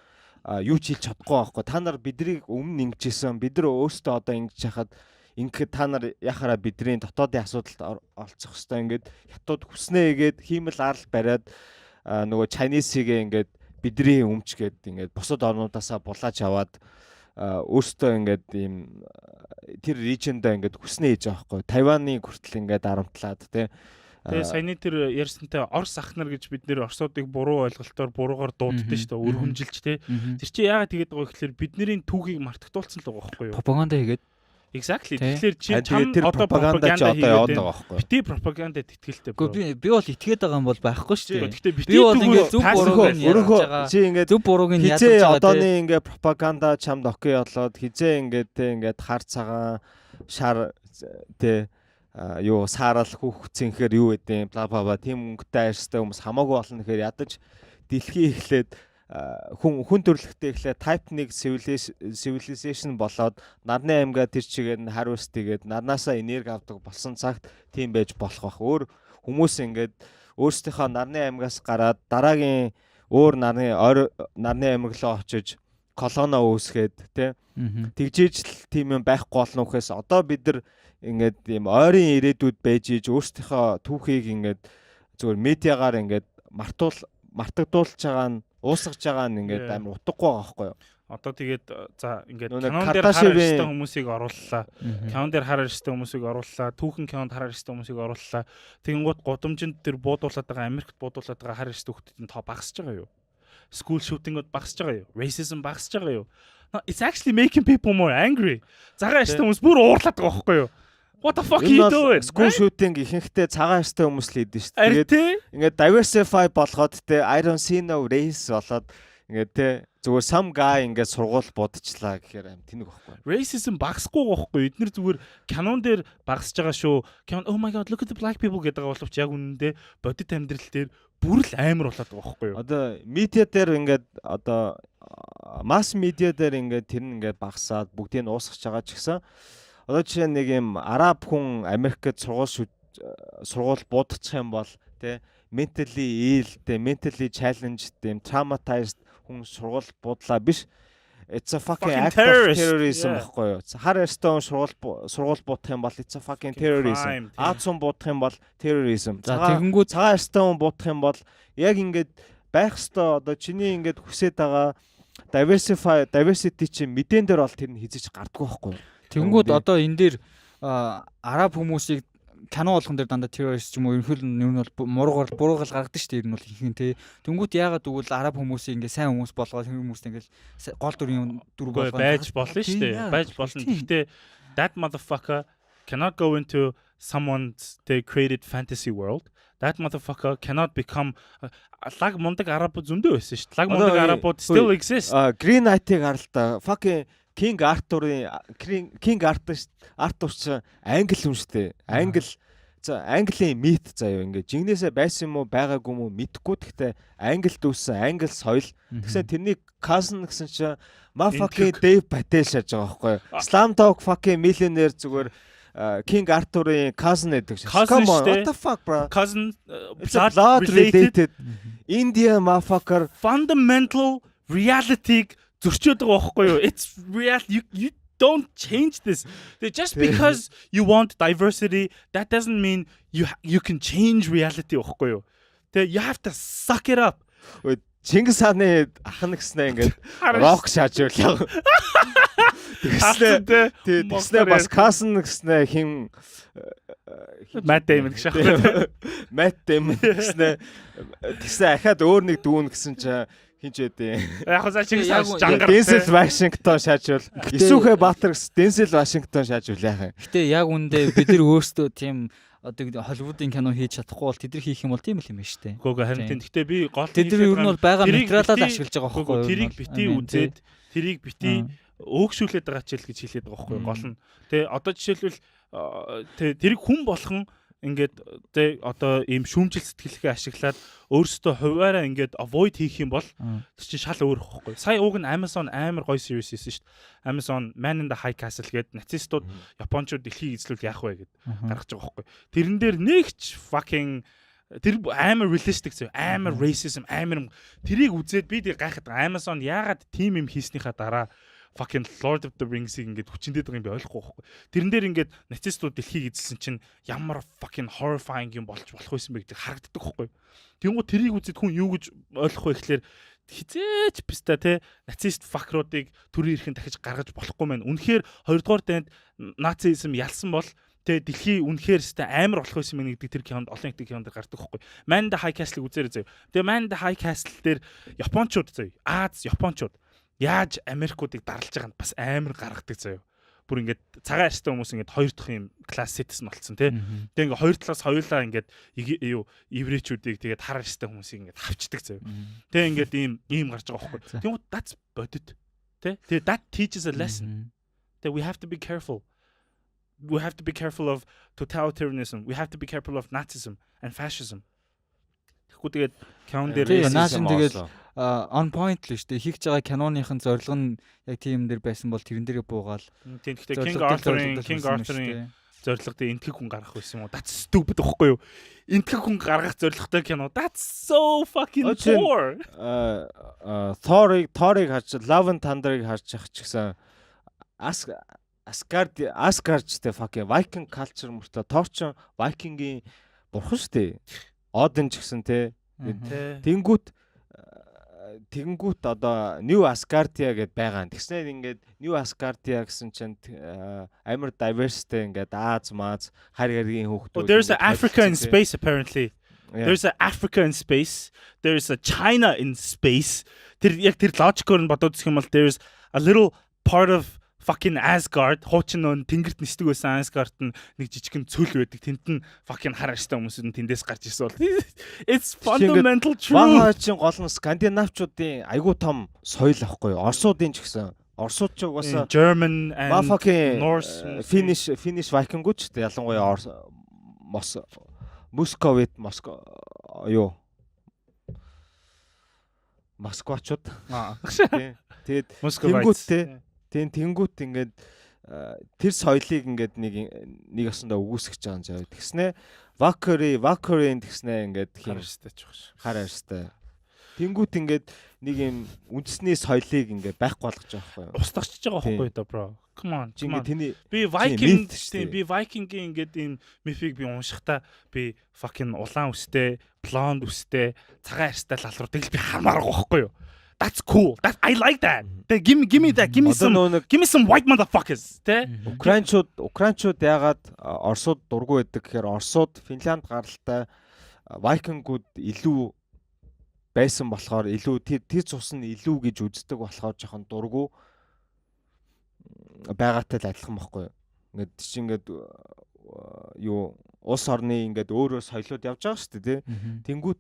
Юу ч хэлж чадахгүй байхгүй. Та нар биднийг өмнө ингэжсэн. Бид нар өөрсдөө одоо ингэж хахад, ингээд та нар яхаараа бидний дотоодын асуудалд оролцох хэвээр, ингээд хятад хүснээ гээд хиймэл арал бариад, нөгөө Chinese-ийг ингээд бидний өмч гээд ингээд бусад орнуудаасаа булааж аваад, өөрсдөө ингээд ийм тэр region даа ингээд хүснээ хийж байгаа байхгүй. Тайваны хүртэл ингээд арамтлаад, тий. Тэгээ саяны тэр ярьсантай Орос ах нар гэж бид нэр Оросуудыг буруу ойлголтоор, буруугаар дууддаг шүү дээ. Өргөмжилж, тий. Тэр чинь яагаад тэгээд байгаа вэ гэхээр бидний түүхийг мартагдуулсан л байгаа байхгүй юу? Пропаганда хийгээд. Exactly. Тэгэхээр чи чам одоо пропаганда чи одоо яваад байгаа байхгүй юу? Бити пропагандад итгэлтэй. Гэхдээ би бол итгээд байгаа юм бол байхгүй шүү дээ. Гэхдээ бити бол ингээд зөв бурууг нь өөрөө чи ингээд зөв бурууг нь ядаж байгаа. Одооны ингээд пропаганда чамд okay болоод, хизээ ингээд те ингээд хар цагаан шар те юу саарал хүүх цэнхэр юу гэдэг бла бла бла, тийм өнгөтэй арьстай хүмүүс хамаагүй болно гэхээр ядаж дэлхий эхлээд хүн төрөлхтөө эхлээд type 1 civilization болоод, нарны аймгаа тэр чигээр нь harvest хийгээд, нарнаасаа энерги авдаг болсон цагт тийм байж болох бах. Өөр хүмүүс ингээд өөрсдийнхөө нарны аймгаас гараад, дараагийн өөр нарны ойр нарны аймаг руу очиж колонио үүсгээд, тий, тэгжээж л тийм юм байхгүй болно гэхээс одоо бид нар ингээд ийм ойрын ирээдүйд байж иж өөрсдийнхөө түүхийг ингээд зүгээр медиагаар ингээд мартагдуулж байгаа нь, уусгаж байгаа нь ингээд амар утгагүй байгаа байхгүй юу? Одоо тэгээд за ингээд кинон дээр хар арьстай хүмүүсийг орууллаа. Кинон дээр хар арьстай хүмүүсийг орууллаа. Түүхэн кинонд хар арьстай хүмүүсийг орууллаа. Тэгэнгүүт гудамжинд тэр буудуулаад байгаа, Америкт буудуулаад байгаа хар арьстай хүмүүсийн тоо багасж байгаа юу? School shooting-ууд багасж байгаа юу? Racism багасж байгаа юу? It's actually making people more angry. Цагаан арьстай хүмүүс бүр уурлаад байгаа байхгүй юу? What the fuck you doing? School shooting ихэнхдээ цагаан арьстай хүмүүс л хийдэж шүү дээ. Тэгээд ингээд diversify болгоод те, I don't see no race болоод ингээд те, зүгээр some guy ингээд сургууль будчихлаа гэхээр аим тэнэг байхгүй. Racism багасгүй байхгүй. Эднэр зүгээр кинон дээр багасж байгаа шүү. Кинон "Oh my God, look at the black people" гэдэг байгаа боловч яг үнэндээ бодит амьдрал дээр бүр л амар болоод байгаа байхгүй юу? Одоо медиа дээр ингээд, одоо mass media дээр ингээд тэр нь ингээд багасаад бүгдийг нь уусгаж байгаа ч гэсэн, одоо жишээ нь нэг юм араб хүн Америкт сургууль буудчих юм бол те, mentally ill те, mentally challenged, юм traumatized хүн сургууль буудлаа биш, it's a fucking act of terrorism байхгүй юу? Хар арьстай хүн сургууль буудах юм бол it's a fucking terrorism. Аз хүн буудах юм бол terrorism. За, тэгэнгүүт цагаан арьстай хүн буудах юм бол яг ингээд байх ёстой, одоо чиний ингээд хүсээд байгаа diversify diversity чинь мэдээн дээр бол тэр нь хизэж гардггүй байхгүй юу? Тэгэнгүүт одоо энэ дээр араб хүмүүсийг кино болгон дээр дандаа террорист ч юм уу, ерөнхийдөө нь ер нь бол муруугаар буруугаар гаргадаг шүү дээ, ер нь бол ихэнх, тий. Тэнгүүт яагаад гэвэл араб хүмүүсийг ингээ сайн хүмүүс болгоод, хүмүүст ингээ гол дүрийн дүр болгоод байж болно шүү дээ. Байж болно. Гэхдээ that motherfucker cannot go into someone's they created fantasy world. That motherfucker cannot become лаг мундаг арабууд зөндөө байсан шүү дээ. Лаг мундаг арабууд still exist. Green Knight-ыг харалтаа, fucking King Arthur-ын King Arthur Arthur ч англи хүн шүү дээ. Англи, за, Английн myth заяа, ингээд жигнэсээ байсан юм уу, байгаагүй юм уу мэдэхгүй. Гэхдээ Англид үүссэн англи соёл. Тэгсэн тэрний cousin гэсэн чинь motherfucking Dave Patel шааж байгаа байхгүй юу? Slumdog fucking Millionaire зүгээр King Arthur-ын cousin гэдэг шиг. Come on, what the fuck, bro? Cousin, blood related Indian motherfucker. Fundamental reality-г зөрчөөд байгаа байхгүй юу? It's real, you don't change this. Just because you want diversity, that doesn't mean you can change reality байхгүй юу? Тэгээ you have to suck it up. Чингис хааны ах нь гэснээ ингээд рок шааж байлаа. Тэгснээ тий, тэгснээ бас cousin гэснээ хин Matt Damon гэж аахгүй. Matt Damon гэснээ, тэгснээ ахаад өөр нэг дүүн гэсэн чинь хин ч байдیں۔ Яг за Чингис хаан жангар. Дензел Вашингтон шаажвал, Исүхэ Баатар гэсэн Дензел Вашингтон шаажвал яах юм. Гэтэ яг үндэ бид нар өөрсдөө тийм одоо Холливуудын кино хийж чадахгүй бол тэд нар хийх юм бол тийм л юм байна шүү дээ. Үгүй, харин тийм. Гэтэ би гол Тэд нар ер нь бол байгаа материалаа ашиглаж байгаа байхгүй юу? Тэрийг бити үзээд, тэрийг бити өөгшүүлээд байгаа ч л гэж хэлээд байгаа байхгүй юу? Гол нь. Тэ одоо жишээлбэл тэ тэрийг хүн болгон ингээд тэ одоо ийм шүүмжил сэтгэлгээ ашиглаад өөрсдөө хувиараа ингээд avoid хийх юм бол тэр чинь шал өөр ихгүй. Сая уг нь Amazon амар гоё series хийсэн шүү дээ. Amazon Man in the High Castle гээд нацистууд японочууд дэлхийг эзлүүл яах вэ гэд гаргаж байгаа байхгүй. Тэрэн дээр нэг ч fucking Тэр амар realistic зөө, амар racism, амар тэрийг үзээд би тэр гайхаад Amazon яагаад тийм юм хийснийхаа дараа fucking Lord of the Rings-ийг ингээд хүчиндээд байгаа юм би ойлгохгүй байхгүй. Тэрэн дээр ингээд нацистууд дэлхийг эзэлсэн чинь ямар fucking horrifying юм болж болох байсан бэ гэдэг харагддаг байхгүй. Тэнгүү тэрийг үзээд хүн юу гэж ойлгох вэ гэхлээр хизээч писта те нацист fucker уудыг төрийн эрхэн дахиж гаргаж болохгүй мэн. Үнэхээр 2 дугаар дайнд нацизм ялсан бол тэ дэлхий үнэхээр өстэй амар болох байсан мэн гэдэг тэр кинонд, олон их кинонд гардаг байхгүй. Man the High Castle-ыг үзээрэй заяа. Тэгээ Man the High Castle дээр японочууд заяа. Аз японочууд яаж Америкуудыг дарлаж байгааг нь бас амар гаргадаг заяа. Бүр ингээд цагаан арьстай хүмүүс ингээд хоёр дахь юм class citizen болцсон тий. Тэгээ ингээд хоёр талаас хоёулаа ингээд юу еврейчүүдийг, тэгээд хар арьстай хүмүүсийг ингээд хавчдаг заяа. Тэгээ ингээд ийм ийм гарч байгаа байхгүй. Тэнгүүд that's бодит. Тэ. Тэгээ that teaches a lesson. That we have to be careful. We have to be careful of totalitarianism. We have to be careful of Nazism and fascism. Тэгэхгүй тэгээд кинон дээр наашин тэгээд on point л шүү дээ. Хийх байгаа киноныхын зорилго нь яг тийм дээр байсан бол тэрэн дээрээ буугаал. Тийм, гэхдээ King Arthur-ын зорилго дээр энтгэх хүн гаргах байсан юм уу? That's stupid байхгүй юу? Энтгэх хүн гаргах зорилготой кино. That's so fucking poor. Thor-ыг харж, Love and Thunder-ыг харж явах ч гэсэн Asgard Asgard ч те fucking Viking culture мөртлөө Thor ч Viking-ийн бурхан шүү дээ. Odin ч гэсэн те. Тэгэнгүүт одоо New Asgardia гэд байгаа. Тэгснээр ингээд New Asgardia гэсэн чинь амар diversity, ингээд Аз мааз хар гаргийн хүүхдүүд. There's a Africa in space apparently. There's a Africa in space. There's a China in space. Тэр яг тэр логикоор нь бодоод үзэх юм бол there's a little part of fucking Asgard, хуучин нөө тэнгэрт нисдэг байсан Asgard нь нэг жижигхэн цөл байдаг. Тэнд нь fucking хар арьстай хүмүүс нь тэндээс гарч ирсэн бол it's fundamental truth. Ваха чинь гол нь скандинавчуудын айгуу том соёл ахгүй юу? Орсуудын ч гэсэн. Орсууд ч угаасаа German and Norse, Finnish Viking-ууд ч ялангуяа Орс Мос Московит Моско юу Москвачууд. Тэгээд тэнгуут те. Тийм, тэнгуут ингээд тэр соёлыг ингээд нэг нэг осондоо үгүйсгэж байгаа юм заяа. Тэгснэ Valkyrie тэгснэ ингээд хар арьстай ч багш. Хар арьстай. Тэнгуут ингээд нэг юм үндэсний соёлыг ингээд байхгүй болгож байгаа байхгүй юу? Устгахчиж байгаа байхгүй юу, bro? Come on. Ингээд тэний би Viking, тийм, би Viking-ийн ингээд ийм myth-ийг би уншихдаа би fucking улаан үстэй, blonde үстэй, цагаан арьстай лалруудыг л би хармаар байгаа байхгүй юу? That's cool. That I like that. Тэг give me that. Give me some white motherfuckers. Тэ? Украинчууд яагаад Оросууд дургүй байдаг гэхээр Оросууд Финлянд гаралтай Викингүүд илүү байсан болохоор, илүү тэр цус нь илүү гэж үздэг болохоор жоохон дургүй байгаатай л адилхан байхгүй юу. Ингээд чи ингээд юу улс орны ингээд өөрөө соёлууд явж байгаа шүү дээ, тий. Тэнгүүт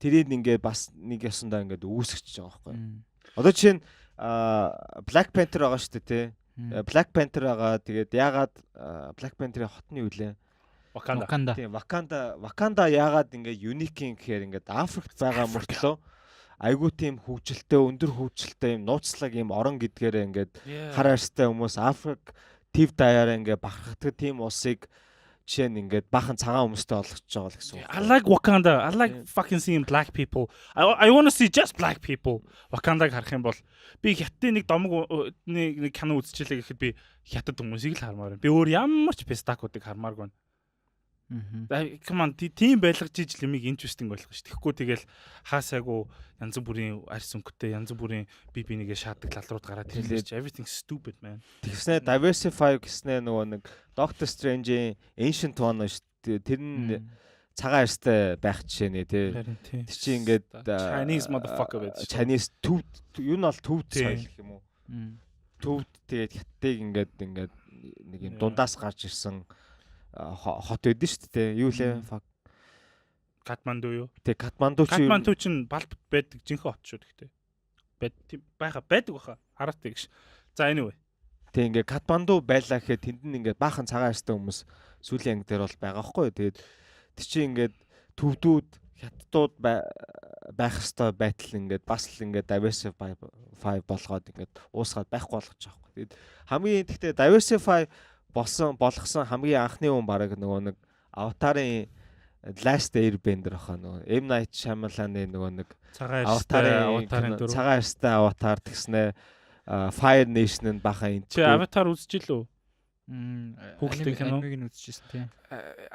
тэрийг ингээд бас нэг ясандаа ингээд үүсгэж байгаа байхгүй юу. Одоо жишээ нь Black Panther байгаа шүү дээ, тий. Black Panther байгаа. Тэгээд яагаад Black Panther-ийн хот нь юу лээ? Wakanda. Wakanda. Тийм, Wakanda. Wakanda яагаад ингээд unique юм гэхээр ингээд Африкт байгаа мөртлөө айгуу тийм хөгжилтэй, өндөр хөгжилтэй юм нууцлаг юм орон гэдгээрээ ингээд хар арьстай хүмүүс Африк төв даяараа ингээд бахархдаг тийм улсыг жишээ нь ингээд баахан цагаан хүмүүстэй олгож байгаа л гэсэн үг. I like Wakanda. I like fucking seeing black people. I want to see just black people. Wakanda-г харах юм бол би хятадын нэг домог нэг нэг кино үзчихлээ гэхэд би хятад хүмүүсийг л хармаар байна. Би өөр ямар ч пестакуудыг хармааргүй байна. Come on, тийм байлгаж ижил юмыг interesting болгох ш. Тэгэхгүй тэгэл хаасайгу янз бүрийн арьс өнгөтэй, янз бүрийн би бинийгээ шаадаг лалрууд гараад ирлээ чи everything stupid, man. Тэгснэ diversify гэснээ нөгөө нэг Doctor Strange-ийн Ancient One шүү дээ. Тэр нь цагаан арьстай байх жишээ нэ тий. Тэр чи ингээд Chinese motherfucker байдаг. Chinese төв юу нь бол төвд соёл гэх юм уу? Төвд тэгээд хятадыг ингээд нэг юм дундаас гарч ирсэн хот байдэн шүү дээ. Юу лээ? Fuck. Катманду юу? Тэг, Катманду чи Катманду чинь балб байдаг жинхэнэ хот шүү дээ. Байд тийм байха байдаг баха. Хараатай гэж. За, anyway. Тэг, ингээ Катманду байлаа гэхэд тэнд нь ингээд баахан цагаан арьстай хүмүүс сүүлийн анги дээр бол байгаа байхгүй юу. Тэгээд тэр чинь ингээд төвдүүд хятадууд байх хэвээр байтал ингээд бас л ингээд diversify болгоод ингээд уусгаад байхгүй болгож байгаа байхгүй. Тэгээд хамгийн тэгтээ diversify болсон болгосон хамгийн анхны хүн бараг нөгөө нэг Аватарын Last Airbender баха, нөгөө M Night Shyamalan-ы нөгөө нэг цагаан Аватарын дөрөв. Цагаан арьстай Аватар тэгснэ Fire Nation нь баха энэ. Чи Аватар үзчихлээ үү? Хүүхдийн кино. Анимыг нь үзчихсэн, тий.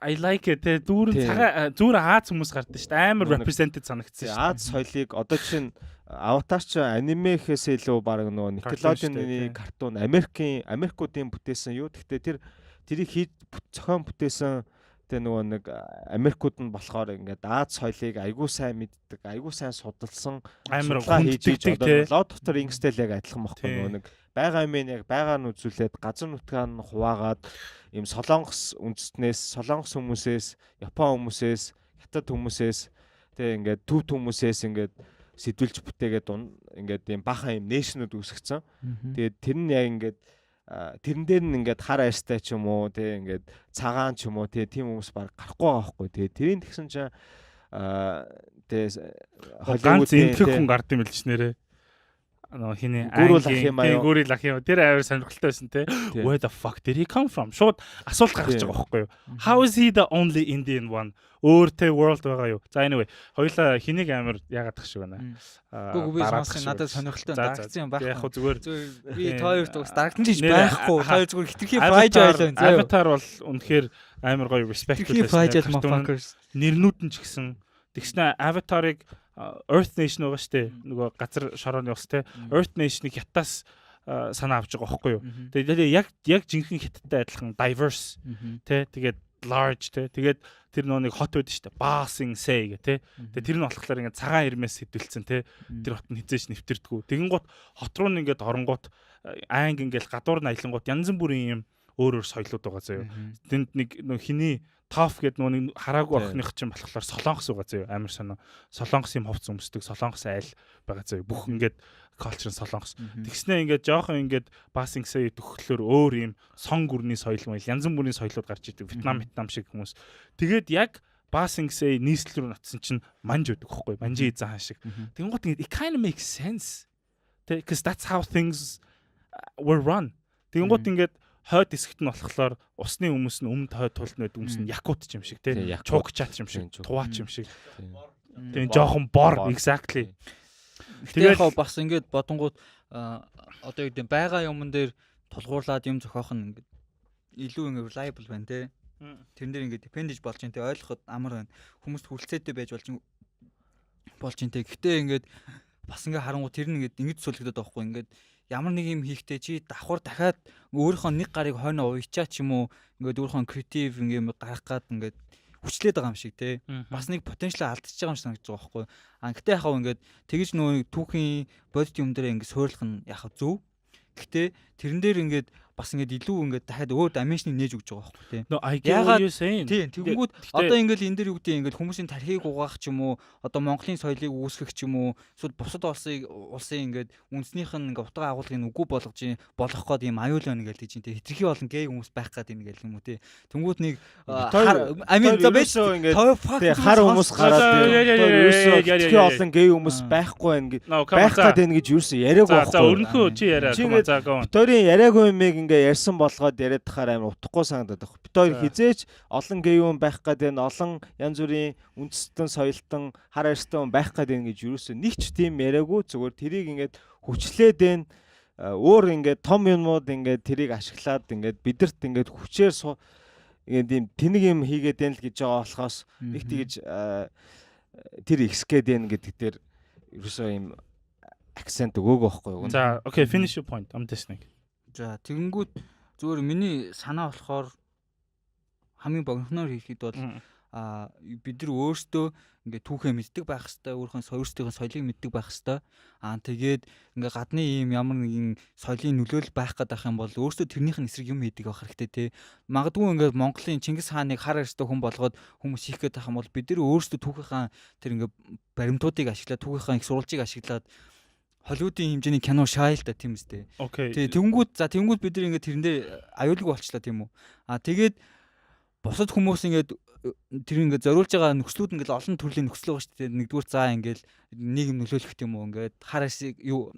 I like it, те, дүүрэн цагаан зүгээр Аз хүмүүс гардаг шүү дээ. Амар represented санагдсан шүү дээ. Аз соёлыг одоо чинь Аватар чи аниме гэхээс илүү баг нөгөө Nickelodeon-ы cartoon, Америкийн Америкуудын бүтээсэн юу. Гэхдээ тэрийг хийж зохион бүтээсэн тэгээ нөгөө нэг Америкууд нь болохоор ингээд Аз соёлыг айгуу сайн мэддэг, айгуу сайн судалсан, амар хийж одоо Lord of the Rings-тэй л яг адилхан бохгүй, нөгөө нэг байгаа юм яг байгаа нь үзүүлээд, газар нутгаа нь хуваагаад, ийм Солонгос үндэстнээс, Солонгос хүмүүсээс, Япон хүмүүсээс, Хятад хүмүүсээс, тэгээ ингээд төв хүмүүсээс ингээд сэдвэлж бүтээгээд ингээд ийм бахан ийм nation үүд үүсгэсэн. Тэгээд тэр нь яг ингээд тэрэн дээр нь ингээд хар арьстай ч юм уу, тий, ингээд цагаан ч юм уу, тий, тийм хүмүүс баг гарахгүй байгаа байхгүй. Тэгээ тэрийг тэгсэн чинь тэгээ Холливуудын энтгэх хүн гард юм билж нэрээ. Нөгөө хиний Гүрүүл ах юм аа. Гүрүүл ах юм. Тэр амар сонирхолтой байсан, те. Where the fuck did he come from? Шууд асуулт гаргаж байгаа байхгүй юу? How is he the only Indian one? Өөр те world байгаа юу? За, anyway, хоёлаа хэнийг амар яагаад тах шиг байна. Үгүй, би сонсох надад сонирхолтой дарагдсан юм байхгүй. Яг хөө зүгээр би та хоёрт уус дарагдан ч байхгүй. Та хоёр зүгээр хитрхи fragile байна. Avatar бол үнэхээр амар гоё respect байсан. Motherfuckers. Нэрнүүд нь ч гэсэн тэгснэ Avatar-ыг Earth Nation байгаа штэ. Нөгөө газар шорооны ус те. Earth Nation-ыг хятадаас санаа авч байгаа байхгүй юу. Тэгээд яг жинхэнэ хятадтай адилхан diverse те. Тэгээд large те. Тэгээд тэр нөгөө нэг хот байдаг штэ. Ba Sing Se гэх те. Тэгээд тэр нь болохоор ингээд цагаан ирмээс сэдвэлцэн те. Тэр хот нь хизээч нэвтэрдэггүй. Тэгэн гут хот руу нь ингээд оронгууд анги ингээд гадуур нь аялангууд янз бүрийн юм өөр өөр соёлууд байгаа заяа. Тэнд нэг нөө хиний Тоф гэдэг нөгөө нэг хараагүй охиных чинь болохоор Солонгос байгаа заяа. Амар сонио. Солонгос юм хувц өмсдөг, Солонгос айл байгаа заяа. Бүх ингээд culture Солонгос. Тэгснээ ингээд жоохон ингээд Ба Синг Сэ төхлөөр өөр юм сон гүрний соёл моёл, янз бүрийн соёлууд гарч идэг. Вьетнам, Вьетнам шиг хүмүүс. Тэгээд яг Ба Синг Сэ нийслэл рүү нотсон чинь манж өгдөг хөхгүй. Манжийн эзэн хаан шиг. Тэнгуут ингээд it kind of makes sense. Тэ, because that's how things were run. Тэнгуут ингээд хойд хэсэгт нь болохоор усны хүмүүс нь өмнөд хойд тулд байдаг хүмүүс нь Якут ч юм шиг, тий, Чукчат юм шиг, Туваач юм шиг. Тийм, жоохон бор, exactly. Тэгээд яг бас ингээд бодонгууд одоо юу гэдэг байгаа юмн дээр тулгуурлаад юм зохиох нь ингээд илүү ингээд reliable байна, те. Тэрэн дээр ингээд depend болж чинь те, ойлгоход амар байна. Хүмүүст хүрэлцээтэй байж болж чинь те. Гэхдээ ингээд бас ингээд харангуй тэр нь ингээд ингэж төсөөлөгдөд байгаа байхгүй, ингээд ямар нэг юм хийхдээ чи давхар дахиад өөрийнхөө нэг гарыг хойно уячаа ч юм уу, ингээд өөрийнхөө креатив ингээд гаргах гад ингээд хүчлээд байгаа юм шиг, те. Бас нэг потенциал алдчихж байгаа юм шиг санагдаж байгаа байхгүй. А гэтээ яхав ингээд тэгж нөө түүхийн бодит юм дээр ингээд суурлах нь яхав зөв. Гэтээ тэрэн дээр ингээд бас ингээд илүү ингээд дахиад өөр dimension ыг нээж өгч байгаа байхгүй, тий. No, I get what you saying. Тийм, тэгэнгүүт одоо ингээд энэ дэр юу гэдэг ингээд хүмүүсийн тархийг угаах ч юм уу, одоо Монголын соёлыг үүсгэх ч юм уу, эсвэл бусад улсын ингээд үндснийх нь ингээд утга агуулгыг үгүй болгож болгох гээд юм аюул байна гэж чинь тий. Хитрхи олон гей хүмүүс байх гээд юм гэл юм уу, тий. Тэнгүүд нэг I mean, за байж хар хүмүүс гараад ерөөсөө хитрхи олон гей хүмүүс байхгүй байна гэж байх гээд байна гэж юусэн яриаг байхгүй. За, өрнөхөө чи яриа. За, go. Бид хоёрын яриаггүй юмыг ингээ ярьсан болгоод яриад тахаар амар утгагүй санагдаад байна. Бид хоёр хизээч олон гей хүн байх гээд байна, олон янз бүрийн үндэстэн, соёлтон, хар арьстай хүн байх гээд байна гэж юусэн нэг ч тийм яриаггүй, зүгээр тэрийг ингээд хүчлээд байна, өөр ингээд том юмнууд ингээд тэрийг ашиглаад ингээд бидэрт ингээд хүчээр ингээд ийм тэнэг юм хийгээд байна л гэж байгаа болохоос нэг тэгэж тэр ихсгээд байна гэдэг дээр ерөөсөө ийм акцент өгөөг байхгүй юу? За, okay, finish your point. I'm listening. За, тэгэнгүүт зүгээр миний санаа болохоор хамгийн богинохноор хэлэхэд бол бид нар өөрсдөө ингээ түүхээ мэддэг байх хэвээр, өөрийнхөө өөрсдийнхөө соёлыг мэддэг байх хэвээр. Тэгээд ингээ гадны ийм ямар нэгэн соёлын нөлөөлөл байх гэдэг юм бол өөрсдөө тэрнийх нь эсрэг юм хийдэг байх хэрэгтэй, те. Магадгүй ингээ Монголын Чингис хааныг хар арьстай хүн болгоод хүмүүс хийх гээд байх юм бол бид нар өөрсдөө түүхийнхаа тэр ингээ баримтуудыг ашиглаад, түүхийнхаа их сурвалжийг ашиглаад Холливуудын хэмжээний кино шаая л да, тийм үстэй. Тий, тэнгүүд за тэнгүүд бид нар ингээд тэрэн дээр аюулгүй болчлаа, тийм үү. Тэгээд бусад хүмүүс ингээд тэр ингээд зориулж байгаа нөхцлүүд ингээд олон төрлийн нөхцөл байгаа шүү дээ. Нэгдүгээр, за ингээд нийгэм нөлөөлөх юм уу, ингээд хар арьсыг юу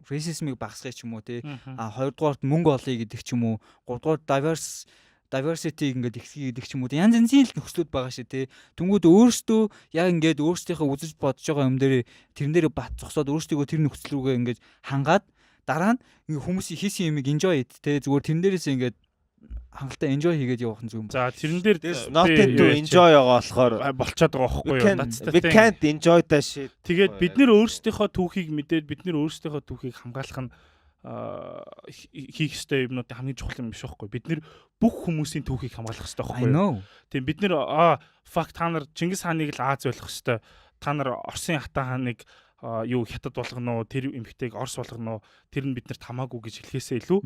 racism ыг багасгах ч юм уу, тий. Хоёрдугаарт мөнгө олъё гэдэг ч юм уу. Гуравдугаар diverse Diversity ингээд ихсгий гэдэг ч юм уу, янз янзын л нөхцлүүд байгаа шээ, тий. Тэнгүүд өөрсдөө яг ингээд өөрсдийнхөө үзэж бодож байгаа юм дээр, тэрэн дээр бат зогсоод, өөрсдийгөө тэр нөхцөл рүүгээ ингээд хангаад, дараа нь ингээд хүмүүсийн хийсэн юмыг enjoy it, тий. Зүгээр тэрэн дээрээс ингээд хангалттай enjoy хийгээд явах нь зүг юм. За, тэрэн дээр There's nothing to enjoy байгаа болохоор болцоод байгаа байхгүй юу? We can't enjoy that shit. Тэгээд бид нэр өөрсдийнхөө түүхийг мэдээд, бид нэр өөрсдийнхөө түүхийг хамгаалах нь хийх ёстой юмнуудын хамгийн чухал юм биш байхгүй. Бид нэр бүх хүмүүсийн түүхийг хамгаалах ёстой байхгүй юу? Тийм, бид нэр аа fuck, та нар Чингис хааныг л Аз болох ёстой. Та нар Оросын хатан хааныг юу хятад болгоно уу, тэр эмэгтэйг Орос болгоно уу, тэр нь биднэрт хамаагүй гэж хэлэхээсээ илүү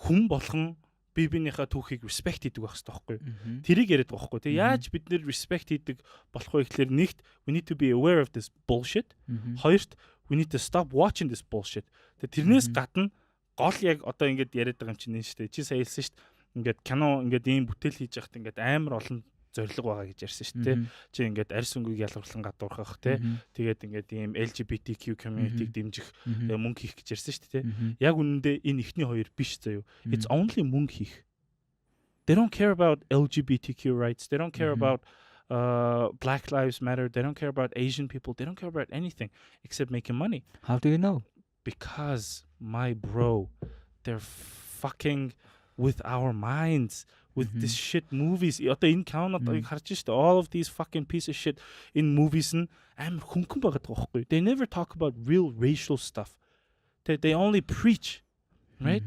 хүн болгон бие биенийхээ түүхийг respect хийдэг байх хэрэгтэй байхгүй юу? Тэрийг яриад байгаа байхгүй юу? Тэгээ яаж бид нэр respect хийдэг болох вэ гэхлээр, нэгт, we need to be aware of this bullshit. Хоёрт, we need to stop watching this bullshit. Тэгээ тэрнээс гадна гол яг одоо ингэж яриад байгаа юм чинь энэ шүү дээ. Чи сая хэлсэн шүү дээ. Ингээд кино, ингээд ийм бүтээл хийж яхад ингээд амар олон зорилго байгаа гэж ярьсан шүү дээ. Чи ингээд арьс өнгийг ялгарлан гадуурхах, те. Тэгээд ингээд ийм LGBTQ community-г дэмжих, тэгээ мөнгө хийх гэж ярьсан шүү дээ. Яг үнэндээ энэ эхний хоёр биш заяа. It's only мөнгө хийх. They don't care about LGBTQ rights. They don't care about Black Lives Matter. They don't care about Asian people. They don't care about anything except making money. How do you know? Because, my bro, they're fucking with our minds with this shit movies. Одоо энэ кинонуудыг харж штэ, all of these fucking piece of shit in movies нь амар хөнгөн байгаад байгаа байхгүй. They never talk about real racial stuff. They only preach, right?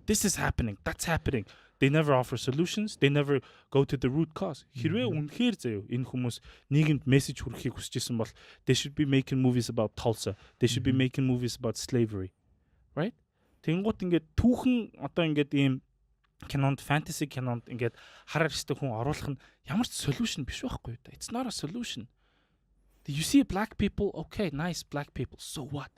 This is happening. That's happening. They never offer solutions. They never go to the root cause. Хэрвээ үнэхээр заяа энэ хүмүүс нийгэмд мессеж хүргэхийг хүсэж исэн бол they should be making movies about Tulsa. They should be making movies about slavery. Right? Тэнгуут ингээд түүхэн одоо ингээд ийм кинонд, fantasy кинонд ингээд хар арьстай хүн оруулах нь ямар ч solution биш байхгүй юу? It's not a solution. Do you see black people? Okay, nice black people. So what?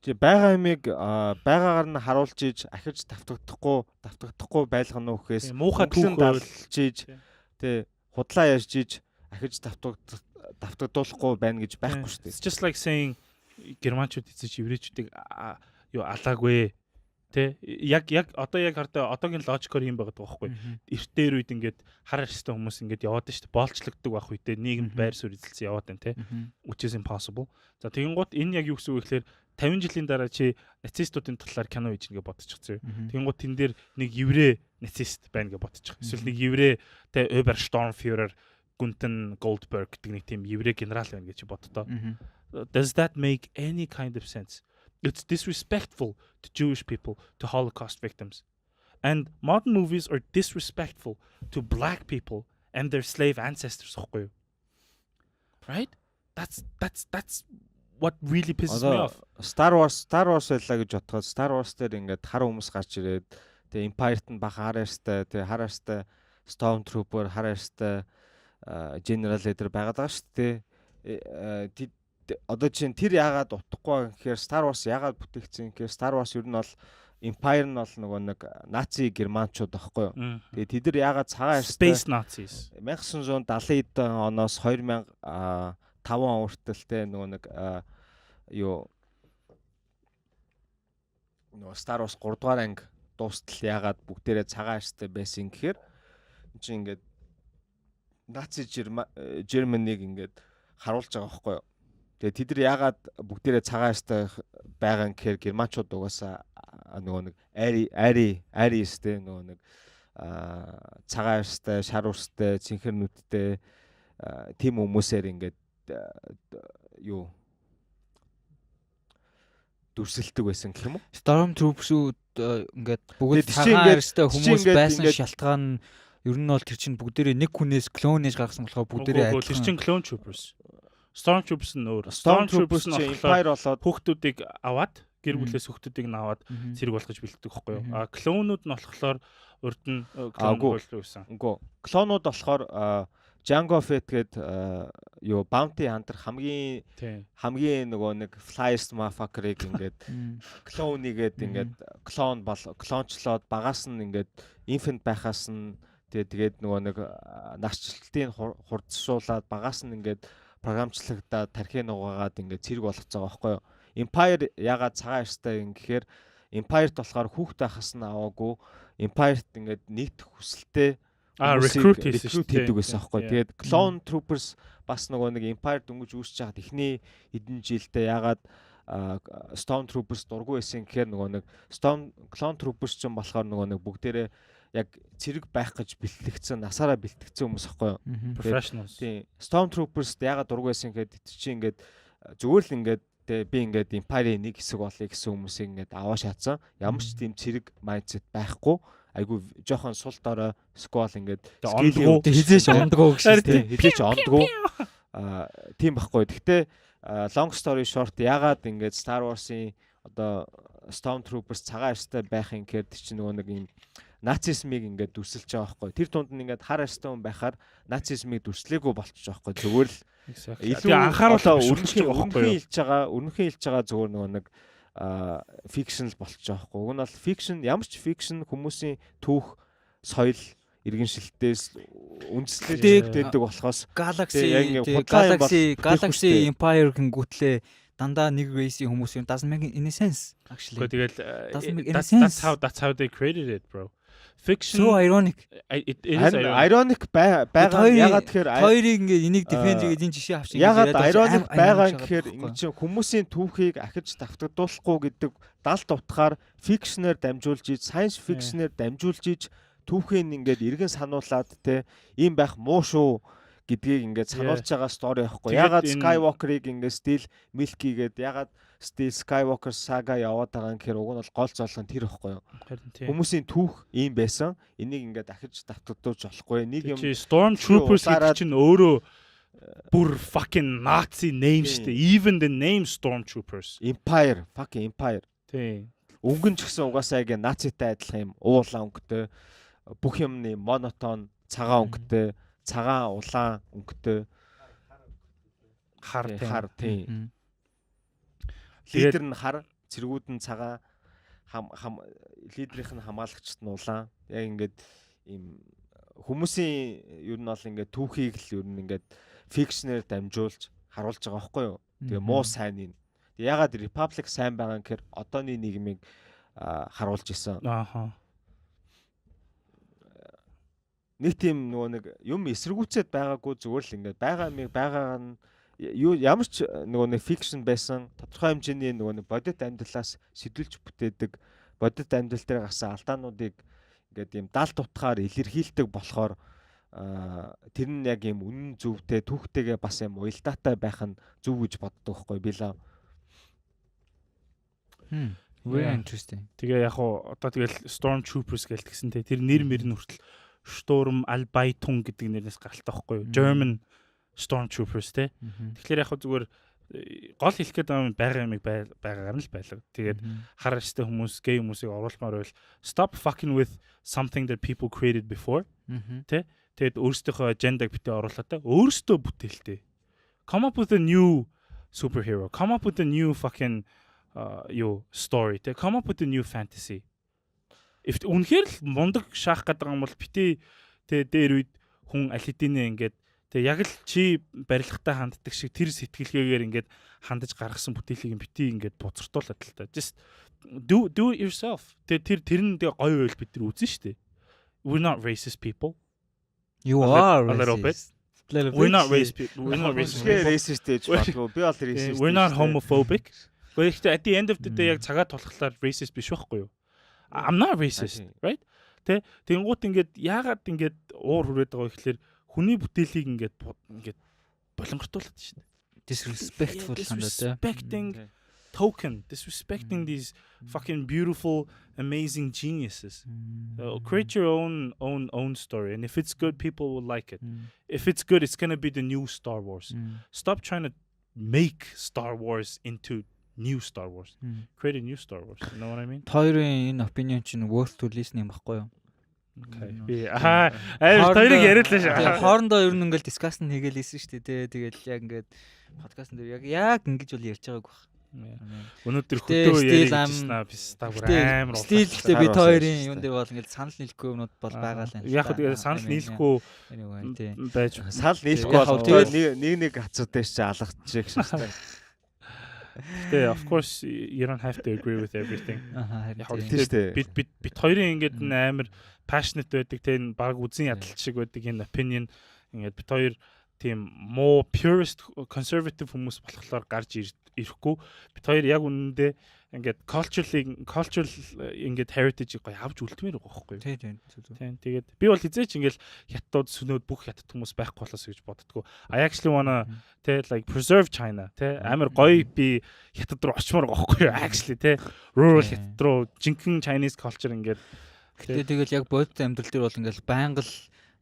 Чи байгаа юмыг байгаагаар нь харуулж иж ахиж давтагдахгүй байлгах нь үхээс муухай түүх далж иж, тий, худлаа ярьж иж ахиж давтагдуулахгүй байна гэж байхгүй шүү дээ. It's just like saying германчууд эзэж еврейчүүдийг юу алаагүй. Тэ, яг одоо яг хардаа одоогийн логикоор юм байгаад байгаа байхгүй. Эрт дээр үед ингээд хар арьстай хүмүүс ингээд яваад шүү дээ. Боолчлогддог байх үедээ нийгэмд байр суурь эзэлсэн яваад байна, те. Which is impossible. За, тэгэнгუут энэ яг юу гэсэн үг вэ гэхээр 50 жилийн дараа чи нацистуудын талаар кино хийж ингээ бодчих зөө. Тэгэнгუут тэн дээр нэг еврей нацист байна гэж бодчих. Эсвэл нэг еврей, те, Obersturmführer Гүнтен Goldberg гэдэг нэг тийм еврей генерал байна гэж боддоо. Does that make any kind of sense? It's disrespectful to Jewish people, to Holocaust victims. And modern movies are disrespectful to black people and their slave ancestors гэхгүй юу? Right? That's what really pisses me off. Star Wars байлаа гэж бодоход, Star Wars дээр ингээд хар хүмүүс гарч ирээд, тэгээ Empire-т нь бахан хар арьстай, тэгээ хар арьстай Stormtrooper, хар арьстай General Leader байгаад байгаа шүү дээ. Одоо чинь тэр яагаад утгагүй гэхээр, Star Wars яагаад бүтээгдсэн гэхээр, Star Wars ер нь бол Empire нь бол нөгөө нэг наци германчууд байхгүй юу. Тэгээ тэд нар яагаад цагаан арьстай Space Nazis. 1970 оноос 2005 он хүртэл, те, нөгөө нэг юу нөгөө Star Wars 3 дугаар анги дуустал яагаад бүгдээрээ цагаан арьстай байсан гэхээр энэ чинь ингээд наци Germany-г ингээд харуулж байгаа байхгүй юу. Тэгээ тэд нар яагаад бүгдээрээ цагаан арьстай байгаа юм гэхээр германчууд угаасаа нөгөө нэг Aris, те, нөгөө нэг цагаан арьстай, шар үстэй, цэнхэр нүдтэй тийм хүмүүсээр ингээд юу дүрсэлдэг байсан гэх юм уу? Stormtroopers-үүд ингээд бүгд цагаан арьстай хүмүүс байсан шалтгаан нь ер нь бол тэр чинь бүгдээрээ нэг хүнээс клон хийж гаргасан болохоор бүгдээрээ адилхан. Тэр чинь clone troopers. Stormtroopers нь өөр. Stormtroopers нь Empire болоод хүүхдүүдийг аваад, гэр бүлээс хүүхдүүдийг нь аваад цэрэг болгож бэлддэг байхгүй юу? А клонууд нь болохоор урд нь клон болов байсан. Үгүй. Клонууд болохоор Jango Fett гээд юу bounty hunter хамгийн нөгөө нэг flyest motherfucker-ыг ингээд клон нэгээд, ингээд клон бол клончлоод багаас нь ингээд infant байхаас нь тэгээд нөгөө нэг насчлалтын хурдсуулаад, багаас нь ингээд програмчлагдаад, тархи нугаагаад ингээд цэрэг болгоцоо байгаа байхгүй юу. Empire ягаад цагаан арьстай юм гэхээр Empire-т болохоор хүүхд байхаас нь аваагүй Empire-т ингээд нийт хүсэлтэй recruit хийсэн шүү дээ. Хийдэг байсан аахгүй. Тэгээд Clone Troopers бас нөгөө нэг Empire дөнгөж үүсэж байхад эхний хэдэн жилдээ ягаад Storm Troopers дургүй байсан гэхээр нөгөө нэг Storm Clone Troopers ч юм болохоор нөгөө нэг бүгдээрээ яг цэрэг байх гэж бэлтгэгдсэн, насаараа бэлтгэгдсэн хүмүүс аахгүй юу? Professionals. Тийм. Storm Troopers ягаад дургүй байсан гэхэд тэр чинь ингээд зүгээр л ингээд тэ би ингээд Empire-ийн нэг хэсэг болъё гэсэн хүмүүсийг ингээд аваа шаацсан. Ямар ч тийм цэрэг mindset байхгүй, айгу жоохон сул дорой сквал ингээд хизээш ондгоо гэж тийм хизээч ондгоо аа тийм байхгүй. Гэхдээ long story short, ягаад ингээд Star Wars-ын одоо Stormtroopers цагаан арьстай байх юм гэхээр тэр чинь нөгөө нэг юм нацизмыг ингээд дүрсэлж байгаа байхгүй. Тэр тунд нь ингээд хар арьстай хүн байхаар нацизмыг дүрслээгүй болчих жоохгүй. Зүгээр л илүү анхааруулаа өрнөхийн байгаа байхгүй юу? Хэлж байгаа, өрнөхийн хэлж байгаа зүгээр нөгөө нэг fiction л болчих жоохгүй. Уг нь бол fiction, ямар ч fiction хүмүүсийн түүх, соёл, иргэншилтээс үндэслэж бүтээдэг болохоос Galaxy Galaxy Galaxy Empire гингүүтлээ дандаа нэг race-ийн хүмүүс юм doesn't make any sense actually. Тэгэл that's how they created it, bro. Fiction. So ironic. It is ironic байгаа. Ягаад тэгэхээр хоёрыг ингээд энийг defend хийгээд энэ жишээ авчих ингээд яриад ironic байгаа гэхээр ингэ чинь хүмүүсийн түүхийг ахиж давтагдуулахгүй гэдэг далд утгаар fiction-ээр дамжуулж иж, science fiction-ээр дамжуулж иж түүхийг ингээд эргэн сануулад те ийм байх муу шүү гэдгийг ингээд сануулж байгаа story байхгүй. Ягаад Skywalker-ыг ингээд still Milky гээд, ягаад still Skywalker saga яваад байгаа юм гэхээр уг нь бол гол зоолго нь тэр байхгүй юу? Хүмүүсийн түүх ийм байсан. Энийг ингээд дахиж давтагдуулж болохгүй. Нэг юм Stormtroopers гэдэг чинь өөрөө бүр fucking Nazi name шүү дээ. Even the name Stormtroopers. Empire, fucking Empire. Тийм. Өнгөн ч гэсэн угаасаа яг нацитай адилхан юм уулан өнгөтэй, бүх юмны monotone цагаан өнгөтэй, цагаан улаан өнгөтэй, хар. Хар, тийм. Лидер нь хар, цэргүүд нь цагаан, хам хам лидерийнх нь хамгаалагчд нь улаан. Яг ингээд ийм хүмүүсийн ер нь бол ингээд түүхийг л ер нь ингээд fiction ээр дамжуулж харуулж байгаа байхгүй юу? Тэгээ муу сайныг. Тэгээ ягаад Republic сайн байгаа юм гэхээр одооны нийгмийг харуулж исэн. Нэг тийм нөгөө нэг юм эсэргүүцээд байгаагүй, зүгээр л ингээд байгаа юмыг байгаагаар нь юу ямар ч нөгөө нэг fiction байсан, тодорхой хэмжээний нөгөө нэг бодит амьдралаас сэдвэлж бүтээдэг, бодит амьдрал дээр гарсан алдаануудыг ингээд ийм далд утгаар илэрхийлдэг болохоор тэр нь яг ийм үнэн зөвтэй, түүхтэйгээ бас юм уялдаатай байх нь зөв гэж боддог байхгүй би л. Very interesting. Тэгээ яг уу одоо тэгэл Stormtroopers гэлтгсэн те, тэр нэр мэр нь хүртэл Sturm Albeitung гэдэг нэрнээс гаралтай байхгүй юу? German Stormtroopers те. Тэгэхээр яг хуу зүгээр гол хэлэх гээд байгаа юм байгаа юмыг байгаагаар нь л байлга. Тэгээд хар арьстай хүмүүс, гей хүмүүсийг оруулмаар байвал stop fucking with something that people created before. Тэ? Тэгээд өөрсдийнхөө agenda г битээ оруулаад та өөрсдөө бүтээлтэй. Come up with a new superhero. Come up with a new fucking юу story. Тэ? Come up with a new fantasy. If үнэхээр л мундаг шаах гэдэг юм бол битээ тэ дээр үед хүн аль хэдийнэ ингээд тэ яг л чи барилгатай ханддаг шиг тэр сэтгэлгээгээр ингээд хандаж гаргасан бүтээлийг битээ ингээд бузартуулаад л та. Just do it yourself. Тэр тэр тэр нь тэгээ гоё байвал бид нар үзэн штэ. We're not racist people. You are a little bit. We're not racist people. We're not racist. Racist гэж бодгүй. Би бол racist. We're not homophobic. Гэхдээ at the end of the day яг цагаа тулхлаар racist биш байхгүй юу? I'm not racist, right? Тэ тэгэнгუут ингээд яагаад ингээд уур хүрээд байгаа вэ гэхэлэр хүний бүтээлийг ингээд болонгортуулаад шин. Disrespectful хандаа тэ. Disrespecting token, disrespecting these fucking beautiful, amazing geniuses. So create your own story, and if it's good, people will like it. If it's good, it's gonna be the new Star Wars. Stop trying to make Star Wars into new Star Wars. Create a new Star Wars. You know what I mean? Хоёрын энэ opinion чинь worth to listen юм баггүй юу? Okay. Би аа амар хоёрыг яриад л шүү. Хоорондоо ер нь ингээл discussion хийгээл ийсэн шүү дээ. Тэгэл яг ингээд подкастн дээр яг ингэж бол ярьж байгааг баг. Өнөөдөр хөдөө яриад гэсэн аа писта бүр амар. Still гэхдээ бид хоёрын юун дээр бол ингээд санал нийлэхгүй юмнууд бол байгаа л юм. Яг тэгээ санал нийлэхгүй байж санал нийлэхгүй бол тэгэл нэг нэг хацуутай чи алгадчих шээ. Гэтэ of course you don't have to agree with everything. Яг бид бид бид хоёрын ингээд амар passionate байдаг, те, баг үзэн ядалт шиг байдаг энэ opinion, ингээд бид хоёр тийм муу purist conservative хүмүүс болохоор гарч ирэхгүй. Бид хоёр яг үнэндээ ингээд culturally cultural ингээд heritage-ийг гоё авч үлдмээр байгаа байхгүй юу? Тийм, тийм. Тийм. Тэгээд би бол хизээч ингээд хятадууд сүнөөд бүх хятад хүмүүс байхгүй болоос гэж боддгоо. I actually wanna, те, like preserve China, те, амар гоё би хятад руу очимоор байгаа байхгүй юу? Actually, те, rural хятад руу жинхэнэ Chinese culture ингээд. Гэтэ тэгэл яг бодит амьдрал дээр бол ингээд байнга л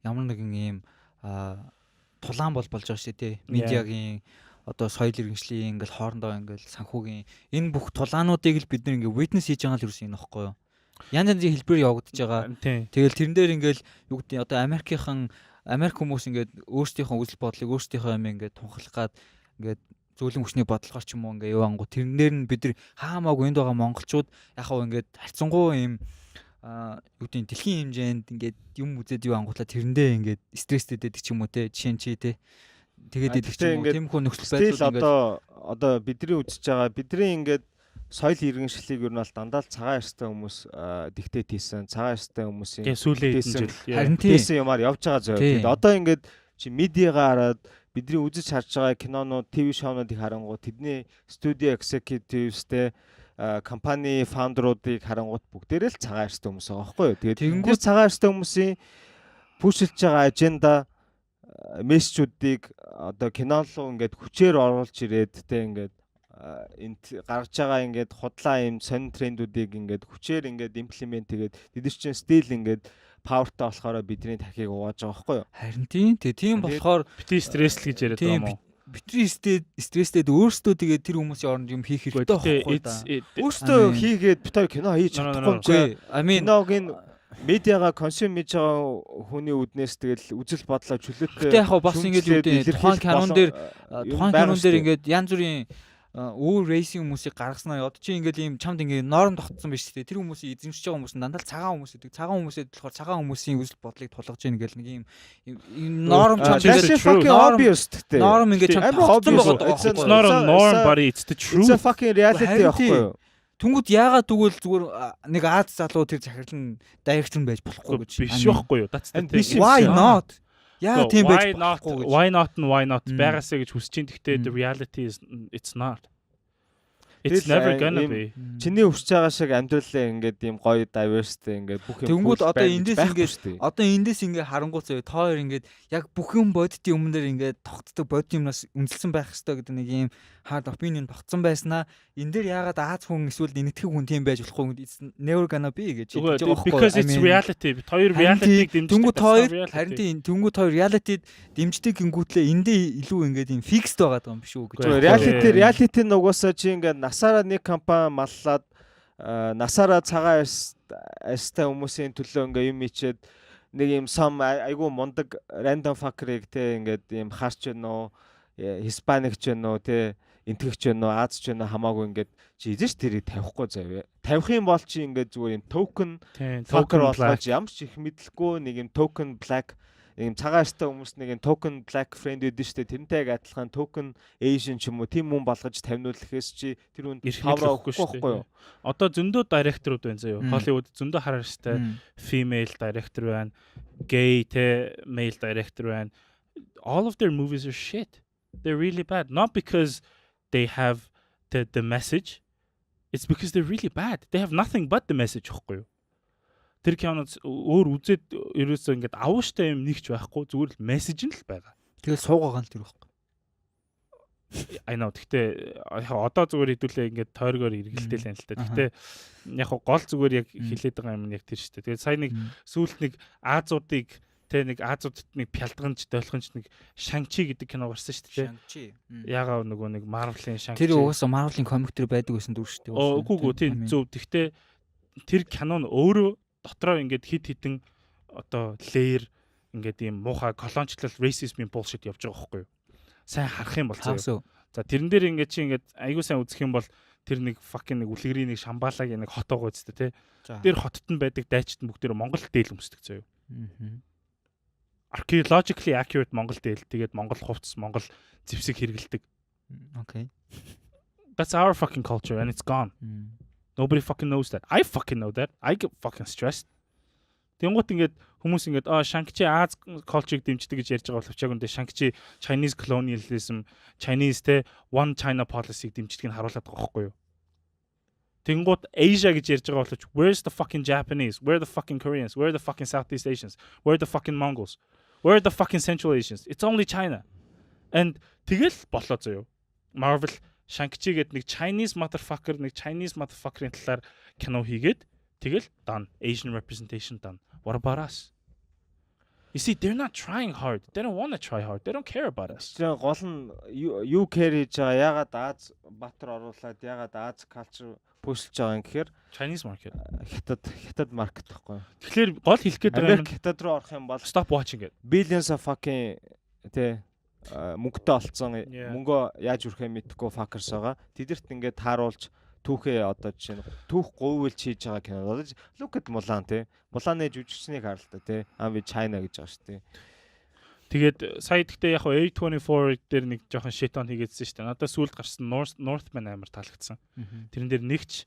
ямар нэгэн ийм тулаан бол болж байгаа шүү дээ. Медиагийн, одоо соёл иргэншлийн, ингээл хоорондоо ингээл санхүүгийн энэ бүх тулаануудыг л бид нар ингээ witness хийж байгаа л юусэн энэ ихгүй юу? Янз янзын хэлбэрээр явагдаж байгаа. Тэгэл тэрэн дээр ингээл юу гэдэг, одоо Америкийнхан, Америк хүмүүс ингээд өөрсдийнхөө үзэл бодлыг, өөрсдийнхөө юм ингээд тунхаглах гад ингээд зөвлөн хүчний бодлогоор ч юм уу ингээ юу ангу, тэрэн дээр нь бид нар хаамаагүй энд байгаа монголчууд яг хав ингээд харьцангуй юм юу гэдэг, дэлхийн хэмжээнд ингээд юм үзээд юу ангуутлаа тэрэндээ ингээд стресстэй байдаг ч юм уу, те, жишээ нь чи, те, тэгээд идэх ч юм уу, тийм хөө нөхцөл байдал ингээд одоо бидний үзэж байгаа бидний ингээд соёл иргэншлийг ер нь бол дандаа л цагаан арьстай хүмүүс dictate хийсэн, цагаан арьстай хүмүүсийн сүүлийн хэдэн жил харин тийм юмар явж байгаа зөө. Тэгээд одоо ингээд чи медиагаа хараад бидний үзэж харж байгаа кинонууд, TV show нуудыг харангуут тэдний студио executives, те, компани founder уудыг харангуут бүгдээрээ л цагаан арьстай хүмүүс байгаа байхгүй юу. Тэгээд тэгэнгүүт цагаан арьстай хүмүүсийн push илж байгаа agenda, message үүдийг одоо кинон руу ингээд хүчээр оруулж ирээд, те, ингээд энд гаргаж байгаа ингээд худлаа юм сонин трендүүдийг ингээд хүчээр ингээд implement хийгээд тэд нар чинь still ингээд power тай болохоор бидний тархийг угааж байгаа байхгүй юу? Харин тийм. Тэгээ тийм болохоор бити стресс л гэж яриад байгаа юм уу? Битри стресстэй өөрсдөө тэгээд тэр хүмүүсийн оронд юм хийх хэрэгтэй байхгүй да. Өөрсдөө хийгээд бит хоёр кино хийж чадахгүй юм чи. Киног нь медиагаа consume хийж байгаа хүний үднээс тэгэл үзэл бодлоо чөлөөтэй. Гэтэ яг бас ингэж юу гэдэг, тухайн кинон дээр ингээд янз бүрийн өөр race ийн хүмүүсийг гаргаснаа, одоо чи ингээл ийм чамд ингээ норм тогтсон биш үү? Тэр хүмүүсийг эзэмшиж байгаа хүмүүс нь дандаа л цагаан хүмүүс гэдэг. Цагаан хүмүүсэд болохоор цагаан хүмүүсийн үзэл бодлыг тулгаж ийн гэл нэг ийм норм чамд ингээд obvious гэдэг. Норм ингээ чамд тогтсон байгаа. It's not a norm, but it's the truth. It's a fucking reality байхгүй юу? Тэнгүүд яагаад тэгвэл зүгээр нэг Аз залуу тэр захирал нь директор нь байж болохгүй гэж биш байхгүй юу? That's the thing. Why not? Яа, тийм байж болохгүй гэж. Why not and why not байгаасаа гэж хүсэж чинь. Гэхдээ the reality is it's not. It's never gonna be. Чиний хүсэж байгаа шиг амьдралаа ингээд ийм гоё diversity ингээд бүх юм. Тэнгүүд одоо эндээс ингээд харангуй заяа, та хоёр ингээд яг бүх юм бодитын өмнөр ингээд тогтдог, бодит юмнаас үнэлсэн байх хэрэгтэй гэдэг нэг ийм hard opinion тогтсон байснаа энэ дээр яагаад Аз хүн эсвэл энэтхэг хүн тийм байж болохгүй, it's never gonna be гэж хэлж байгаа байхгүй. Because it's reality. Бид хоёр reality-г дэмждэг. Тэнгүүд хоёр харин тийм, тэнгүүд хоёр reality дэмждэг гингүүтлээ эндээ илүү ингээд ийм fixed байгаа юм биш үү гэж. Reality нь угаасаа чи ингээд насаараа нэг компани маллаад, насаараа цагаан арьстай хүмүүсийн төлөө ингээ юм ичээд нэг юм сам айгу мундаг random fucker-ыг, те, ингээд юм харч гэнэ үү, Hispanic ч гэнэ үү, те, энтгэгч гэнэ үү, Аз ч гэнэ хамаагүй ингээд чи эзэн ш тэрийг тавихгүй заяа. Тавих юм бол чи ингээд зүгээр юм token fucker болгож ямар ч их мэдлэхгүй нэг юм token black, ийм цагаан арьстай хүмүүс нэг юм token black friend өгдөн штэ, тэрнтэй яг адилхан token Asian ч юм уу, тийм хүн болгож тавниулахээс чи тэр хүн power өгөхгүй байхгүй юу? Одоо зөндөө директорууд байна заяа. Hollywood зөндөө хар арьстай female director байна. Gay, те, male director байна. All of their movies are shit. They're really bad. Not because they have the message. It's because they're really bad. They have nothing but the message гэхгүй юу? Тэр кинонд өөр үзээд ерөөсөө ингээд авууштай юм нэгч байхгүй, зүгээр л мессеж нь л байгаа. Тэгэл суугаага л тэр байхгүй. I know. Гэхдээ яг одоо зүгээр хэдүүлээ ингээд тойргоор эргэлтэл байна л та. Гэхдээ яг гол зүгээр яг хилээд байгаа юм нь яг тэр шүү дээ. Тэгээд сая нэг сүүлд нэг Азуудыг, тэ, нэг Азуудад нэг пялдганч долхонч нэг Shang-Chi гэдэг кино гарсан шүү дээ. Shang-Chi. Ягаа нөгөө нэг Marvel-ын Shang-Chi. Тэр угаасаа Marvel-ын комик төр байдаг байсан дүр шүү дээ. Үгүй, тийм зөв. Гэхдээ тэр кино нь өөрөө дотроо ингээд хит хитэн одоо layer ингээд ийм муухай колоничлал, racism bullshit явж байгаа байхгүй юу? Сайн харах юм бол заяа. За, тэрэн дээр ингээд чи ингээд айгуу сайн үзэх юм бол тэр нэг fucking нэг үлгэрийн нэг Шамбалагийн нэг хот байгаа үстэй, тий. Тэр хотод нь байдаг дайчид нь бүгдээр Монгол дээл өмсдөг заяа. Archaeologically accurate Монгол дээл, тэгээд Монгол хувцас, Монгол зэвсэг хэрэгэлдэг. Okay. That's our fucking culture and it's gone. Nobody fucking knows that. I fucking know that. I get fucking stressed. Тэнгуут ингээд хүмүүс ингээд Shang-Chi Ази culture-ыг дэмждэг гэж ярьж байгаа боловч яг үндэ Shang-Chi Chinese colonialism, Chinese те one China policy-г дэмждгийг харуулдаг байгаа байхгүй юу? Тэнгуут Asia гэж ярьж байгаа боловч where's the fucking Japanese? Where the fucking Koreans? Where the fucking Southeast Asians? Where the fucking Mongols? Where the fucking Central Asians? It's only China. And тэгэл болоо заяо. Marvel Shang-Chi гэдэг нэг Chinese motherfucker, нэг Chinese motherfucker-ын талаар кино хийгээд, тэгэл done. Asian representation done. What about us? You see, they're not trying hard. They don't want to try hard. They don't care about us. Тэр гол нь юу care хийж байгаа, ягаад Ази баатар оруулаад, ягаад Ази culture push лж байгаа юм гэхээр Chinese market. Хятад market гэхгүй. Тэгэхээр гол хэлэх гээд байгаа юм Америк хятад руу орох юм бол stop watching it. Billions of fucking тэ мөнгөтэй олцсон, мөнгөө яаж үрхээ мэдэхгүй fuckers байгаа. Тэдэрт ингээд тааруулж түүхээ, одоо жишээ нь түүх гуйвалж хийж байгаа кино. Одоо look at Mulan те. Муланы жүжигчнийг харал та те. Аа, би China гэж байгаа шүү те. Тэгээд сая гэхдээ яг A24 дээр нэг жоохон shit on хийгээдсэн шүү дээ. Надад сүүлд гарсан Northman амар таалагдсан. Тэрэн дээр нэгч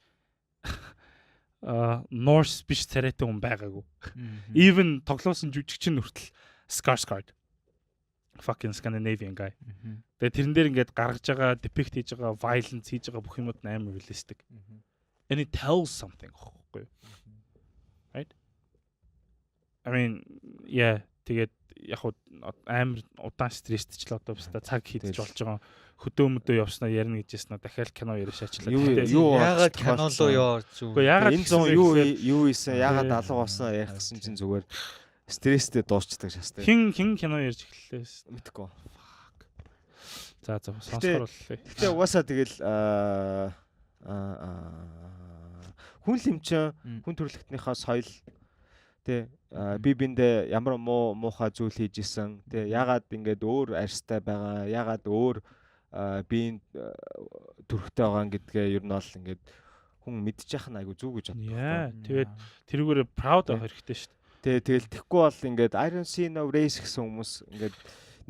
Norse биш царайтай хүн байгаагүй. Even тоглоосон жүжигчин хүртэл Skarsgård. Fucking Scandinavian guy. Тэгээд тэрэн дээр ингээд гаргаж байгаа, depict хийж байгаа, violence хийж байгаа бүх юмуд нь амар realistic. And it tells something гэхгүй юу? Right? I mean, yeah, тэгээд яг хуу амар удаан стресстэйч л одоо баста цаг хийдэж болж байгаа, хөдөө мөдөө явснаа ярина гэжсэн, дахиад кино яриа шаачлаа. Юу яагаад кино руу яваад зү. Үгүй, яагаад энэ зун юу хийсэн, яагаад алга болсон ярих гэсэн чинь зүгээр стресстэй дуусчдаг шастай. Хин кино ярьж эхэллээ. Мэдгүй. За, сонсохоор боллоо. Гэтэ угаасаа тэгэл аа хүн лимчин хүн төрөлхтнийхээ соёл тэ би биндээ ямар муу муухай зүйл хийж исэн тэ, ягаад ингээд өөр арьстай байгаа, ягаад өөр биеийн төрхтэй байгаа гэдгээ ер нь бол ингээд хүн мэдчих нь айгу зүг гэж боддог. Тэгээд тэрүүгээр proud авах хэрэгтэй шүү дээ. Тэ, тэгэл тэгэхгүй бол ингээд I don't see no race гэсэн хүмүүс ингээд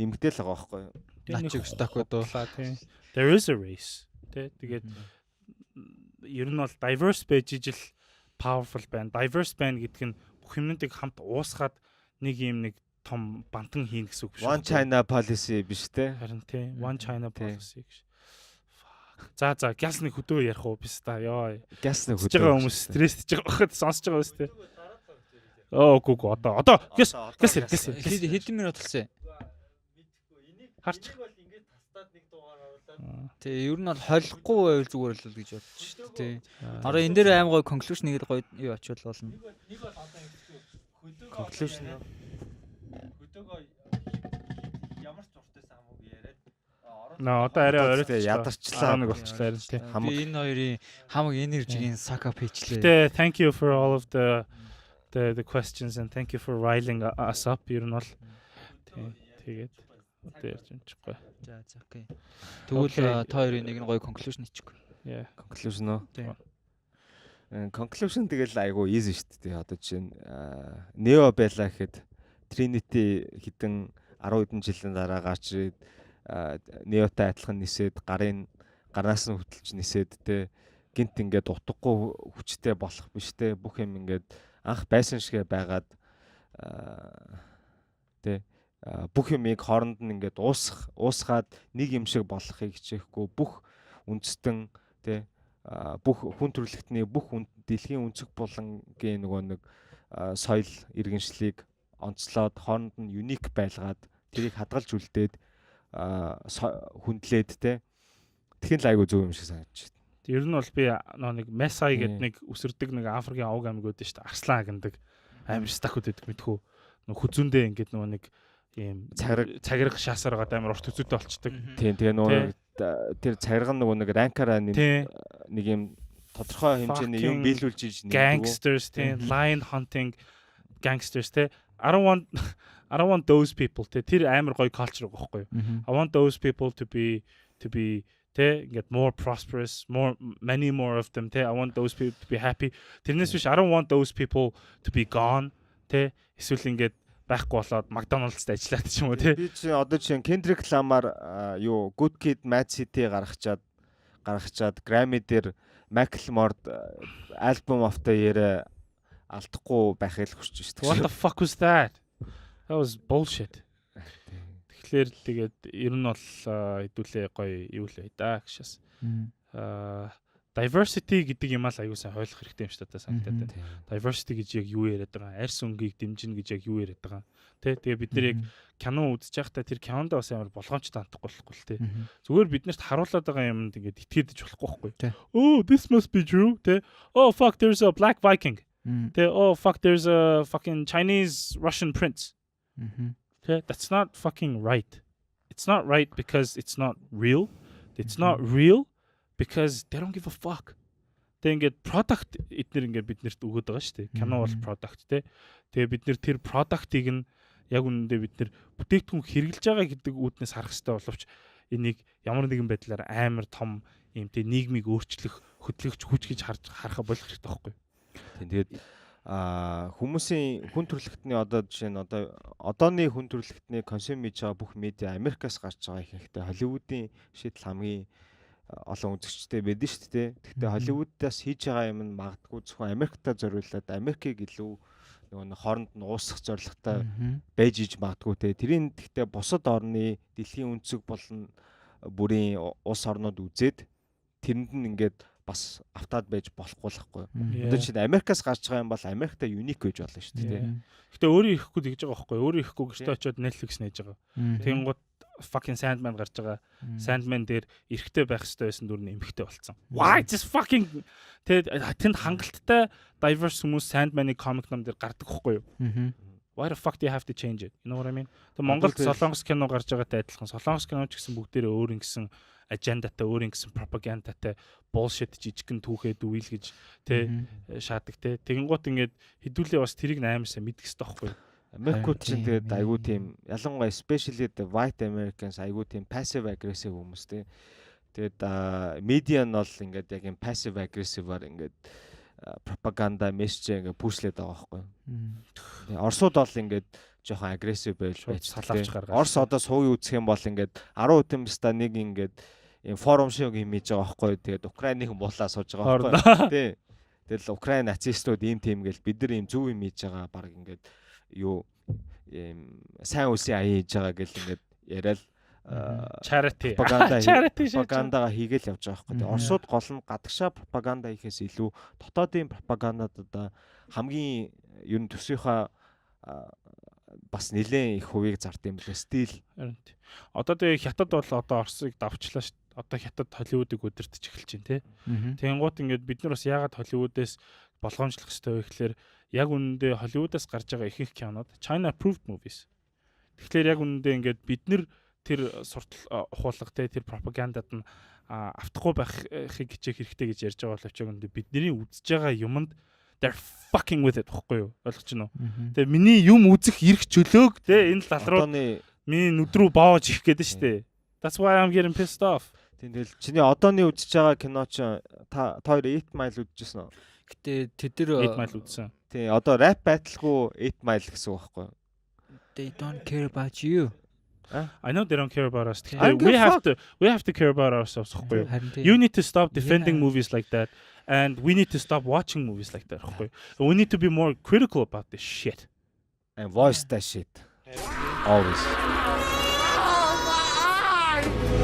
нэмэгдээл байгаа байхгүй юу? Начиг stuck одоо. Тийм. There is a race. Тэ, тэгээд ер нь бол diverse байж ижил powerful байна. Diverse байна гэдг нь бүх юмнуудыг хамт уусгаад нэг юм нэг том бантан хийн гэсэн үг биш. One China policy биш те. Харин тий, One China policy гэж. Fuck. За, гяс нэг хөдөө ярих уу биш та ёо. Гяс нэг хөдөө. Байгаа хүмүүс стресстэй байгаа байхад сонсож байгаа биз те. Оо, үгүй, одоо гяс гяс гяс. Хэдэн минут болсон? Харч. Тий, ер нь бол холихгүй байвал зүгээр л гэж бодож шүү дээ. Тий. Одоо энэ дээр аим гоё conclusion нэг л гоё юу очвол болно. Нэг бол одоо ингэ хөдөөгөө Conclusion. Хөдөөгөө ямар ч зуртайсан хамаагүй яриад Наа, одоо арай Одоо оройтчлаа. Ядарчлаа. Нэг болчлаа харин тий. Хамаг. Би энэ хоёрын хамаг energy-гийн suck up хийчлээ. Гэтэ thank you for all of the questions and thank you for riling us up, ер нь бол тий, тэгээд одоо ярьж амжихгүй. За, okay. Тэгвэл та хоёрын нэг нь гоё conclusion хийчихгүй. Yeah. Conclusion уу? Тий. Conclusion тэгэл айгу easy шүү дээ. Одоо жишээ нь Neo байла гэхэд Trinity хэдэн 10 хэдэн жилийн дараа гарч ирээд Neo-тай адилхан нисээд, гарын гарнаас нь хөтөлж нисээд те, гинт ингээд утгагүй хүчтэй болох биш те, бүх юм ингээд анх байсан шигэ байгаад те, бүх юмыг хооронд нь ингээд уусах уусгаад нэг юм шиг болохыг хичээхгүй, бүх үндэстэн те, бүх хүн төрөлхтний, бүх дэлхийн өнцөг булангийн нөгөө нэг соёл иргэншлийг онцлоод, хооронд нь unique байлгаад, тэрийг хадгалж үлдээд, хүндлээд те, тэгэн л айгу зөв юм шиг санагдчих. Ер нь бол би нөө нэг Месай гэдэг нэг үсэрдэг нэг Африкийн овг аймаг байдаг шүү дээ. Арслан агнадаг. Амар stuck ууд байдаг мэдхүү. Нөх хүзүүндээ ингээд нөгөө нэг ийм Цагираг. Цагираг шаасаар байгаа, амар урт хүзүүтэй болчдөг. Тийм, тэгээ нөгөө нэг тэр цагираг нь нөгөө нэг rank аараа нэг юм тодорхой хэмжээний юм Fucking биелүүлж иж нэмдэг үү? Gangsters тийм, lion hunting gangsters те. I don't want those people те. Тэр амар гоё culture байгаа байхгүй юу? I want those people to be те, ингээд more prosperous, more, many more of them те. I want those people to be happy. Тэрнээс биш, I don't want those people to be gone те. Эсвэл ингээд байхгүй болоод McDonald's-д ажиллаад ч юм уу те. Би чи одоо чинь Kendrick Lamar юу Good Kid Mad City гаргачаад гаргачаад Grammy дээр Macklemore Album of the Year алдахгүй байхыг л хүсэж шүү дээ. What the fuck was that? That was bullshit. Тэгэхээр тэгээд ер нь бол хэдүүлээ гоё юу л бай да гэшээс. Diversity гэдэг юм аа аягүй сайн ойлгох хэрэгтэй юм шиг надад санагдаад байна. Diversity гэж яг юу яриад байгаа? Арьс өнгийг дэмжинэ гэж яг юу яриад байгаа? Тэ, тэгээ бид нар яг кино үзэж байхдаа тэр кинонд бас амар болгоомжтой хандахгүй болохгүй л тэ. Зүгээр биднэрт харуулад байгаа юмд ингээд итгээдэж болохгүй байхгүй. Oh, this must be true. Тэ. Oh fuck, there's a black Viking. Тэ. Oh fuck, there's a fucking Chinese Russian prince. Тэ. That's not fucking right. It's not right because it's not real. It's not real because they don't give a fuck. Тэг ингээд product эднэр ингээд биднэрт өгөөд байгаа шүү дээ. Кино бол product те. Тэгээ бид нэр тэр product-ыг нь яг үнэндээ бид нэр бүтээгдэхүүн хэрэглэж байгаа гэдэг үүднээс харах хэрэгтэй боловч энийг ямар нэгэн байдлаар амар том юм те нийгмийг өөрчлөх хөдөлгөгч хүч гэж харж харахаа болох хэрэгтэй байхгүй юу? Тийм, тэгээд хүмүүсийн хүн төрөлхтний одоо жишээ нь одоо одооны хүн төрөлхтний consume хийж байгаа бүх медиа Америкаас гарч байгаа, ихэнхдээ Холливуудын шийдэл хамгийн олон үзэгчтэй байдэн шүү дээ. Гэхдээ Холливуудаас хийж байгаа юм нь магадгүй зөвхөн Америкта зориулаад, Америкийг илүү нөгөө нэг хооронд нь уусгах зорилготой байж иж магадгүй те. Тэрийн гэхдээ бусад орны дэлхийн өнцөг болон бүрийн улс орнууд үзээд тэрэнд нь ингээд бас автаад байж болохгүй л байхгүй. Одоо чинь Америкаас гарч байгаа юм бол Америкта unique байж болно шүү дээ. Гэтэ өөрөө ихэхгүй тэгж байгаа байхгүй. Өөрөө ихэхгүй гэртээ очиод Netflix нээж байгаа. Тэнгууд fucking Sandman гарч байгаа. Sandman дээр эрэгтэй байх хэрэгтэй байсан дүр нь эмэгтэй болцсон. Why just fucking тэгээд тэнд хангалттай diverse хүмүүс Sandman-ы comic ном дээр гардаг байхгүй юу? Why the fuck do you have to change it? You know what I mean? Тэг Монголд Солонгос кино гарч байгаатай адилхан. Солонгос кино ч гэсэн бүгдээрээ өөр ингэсэн agenda-тай, өөр ингэсэн пропагандатай, bullshit жижигхэн түүхээд үйл гэж тэ шаадаг те. Тэгэнгუут ингээд хэдүүлээ бас тэрийг амар сайн мэдэх хэрэгтэй байхгүй юу? Америкууд чинь тэгээд айгүй тийм, ялангуяа especially the white Americans, айгүй тийм passive aggressive хүмүүс те. Тэгээд медиа нь бол ингээд яг юм passive aggressive-аар ингээд пропаганда мессеж ингээд push-лээд байгаа байхгүй юу. Орсууд бол ингээд жоохон aggressive байж байж салаавч гаргаад. Орс одоо суугийн үзэх юм бол ингээд 10 хэдэн биста нэг ингээд юм форум шиг юм хийж байгаа байхгүй юу. Тэгээд Украины хүн буулаа сууж байгаа байхгүй юу. Тий. Тэгэл Украин нацистууд ийм тийм гэл, бид нар ийм зөв юм хийж байгаа, баг ингээд юу ийм сайн үлсийн аян хийж байгаа гэл ингээд яриад charity пропаганда charity пропагандага хийгээл явж байгаа байхгүй. Оросууд гол нь гадагшаа пропаганда хийхээс илүү дотоодын пропагандад одоо хамгийн ер нь төсвийнхаа бас нэлээд их хувийг зард юм лээ. Стил. Одоо тэгээ Хятад бол одоо Оросыг давчлаа шүү дээ. Одоо Хятад Холливуудыг удирдах эхэлж байна те. Тэнгуут ингээд бид нар бас яагаад Холливуудээс болгоомжлох хэрэгтэй вэ гэхээр яг үнэндээ Холливуудаас гарч байгаа ихэнх кинонууд China approved movies. Тэгэхээр яг үнэндээ ингээд бид нар тэр суртал ухуулга те, тэр пропагандад нь автахгүй байхыг хичээх хэрэгтэй гэж ярьж байгаа боловч яг үнэндээ бидний үзэж байгаа юмд they're fucking with it гэхгүй юу? Ойлгож байна уу? Тэгээ миний юм үзэх эрх чөлөөг те энэ тал руу миний нүд рүү боож их гээд нь штэ. That's why I'm getting pissed off. Тийм, тэгэл чиний одооны үзэж байгаа кино чинь та хоёр 8 Mile үзчихсэн үү? Гэтэ тэд нар 8 Mile үзсэн. Тийм, одоо rap battle-гүй 8 Mile гэсэн үг байхгүй юу? They don't care about you. I know they don't care about us. Гэхдээ we have to care about ourselves гэхгүй юу? You need to stop defending movies like that and we need to stop watching movies like that гэхгүй юу? We need to be more critical about this shit. And voice that shit. Always. Oh my!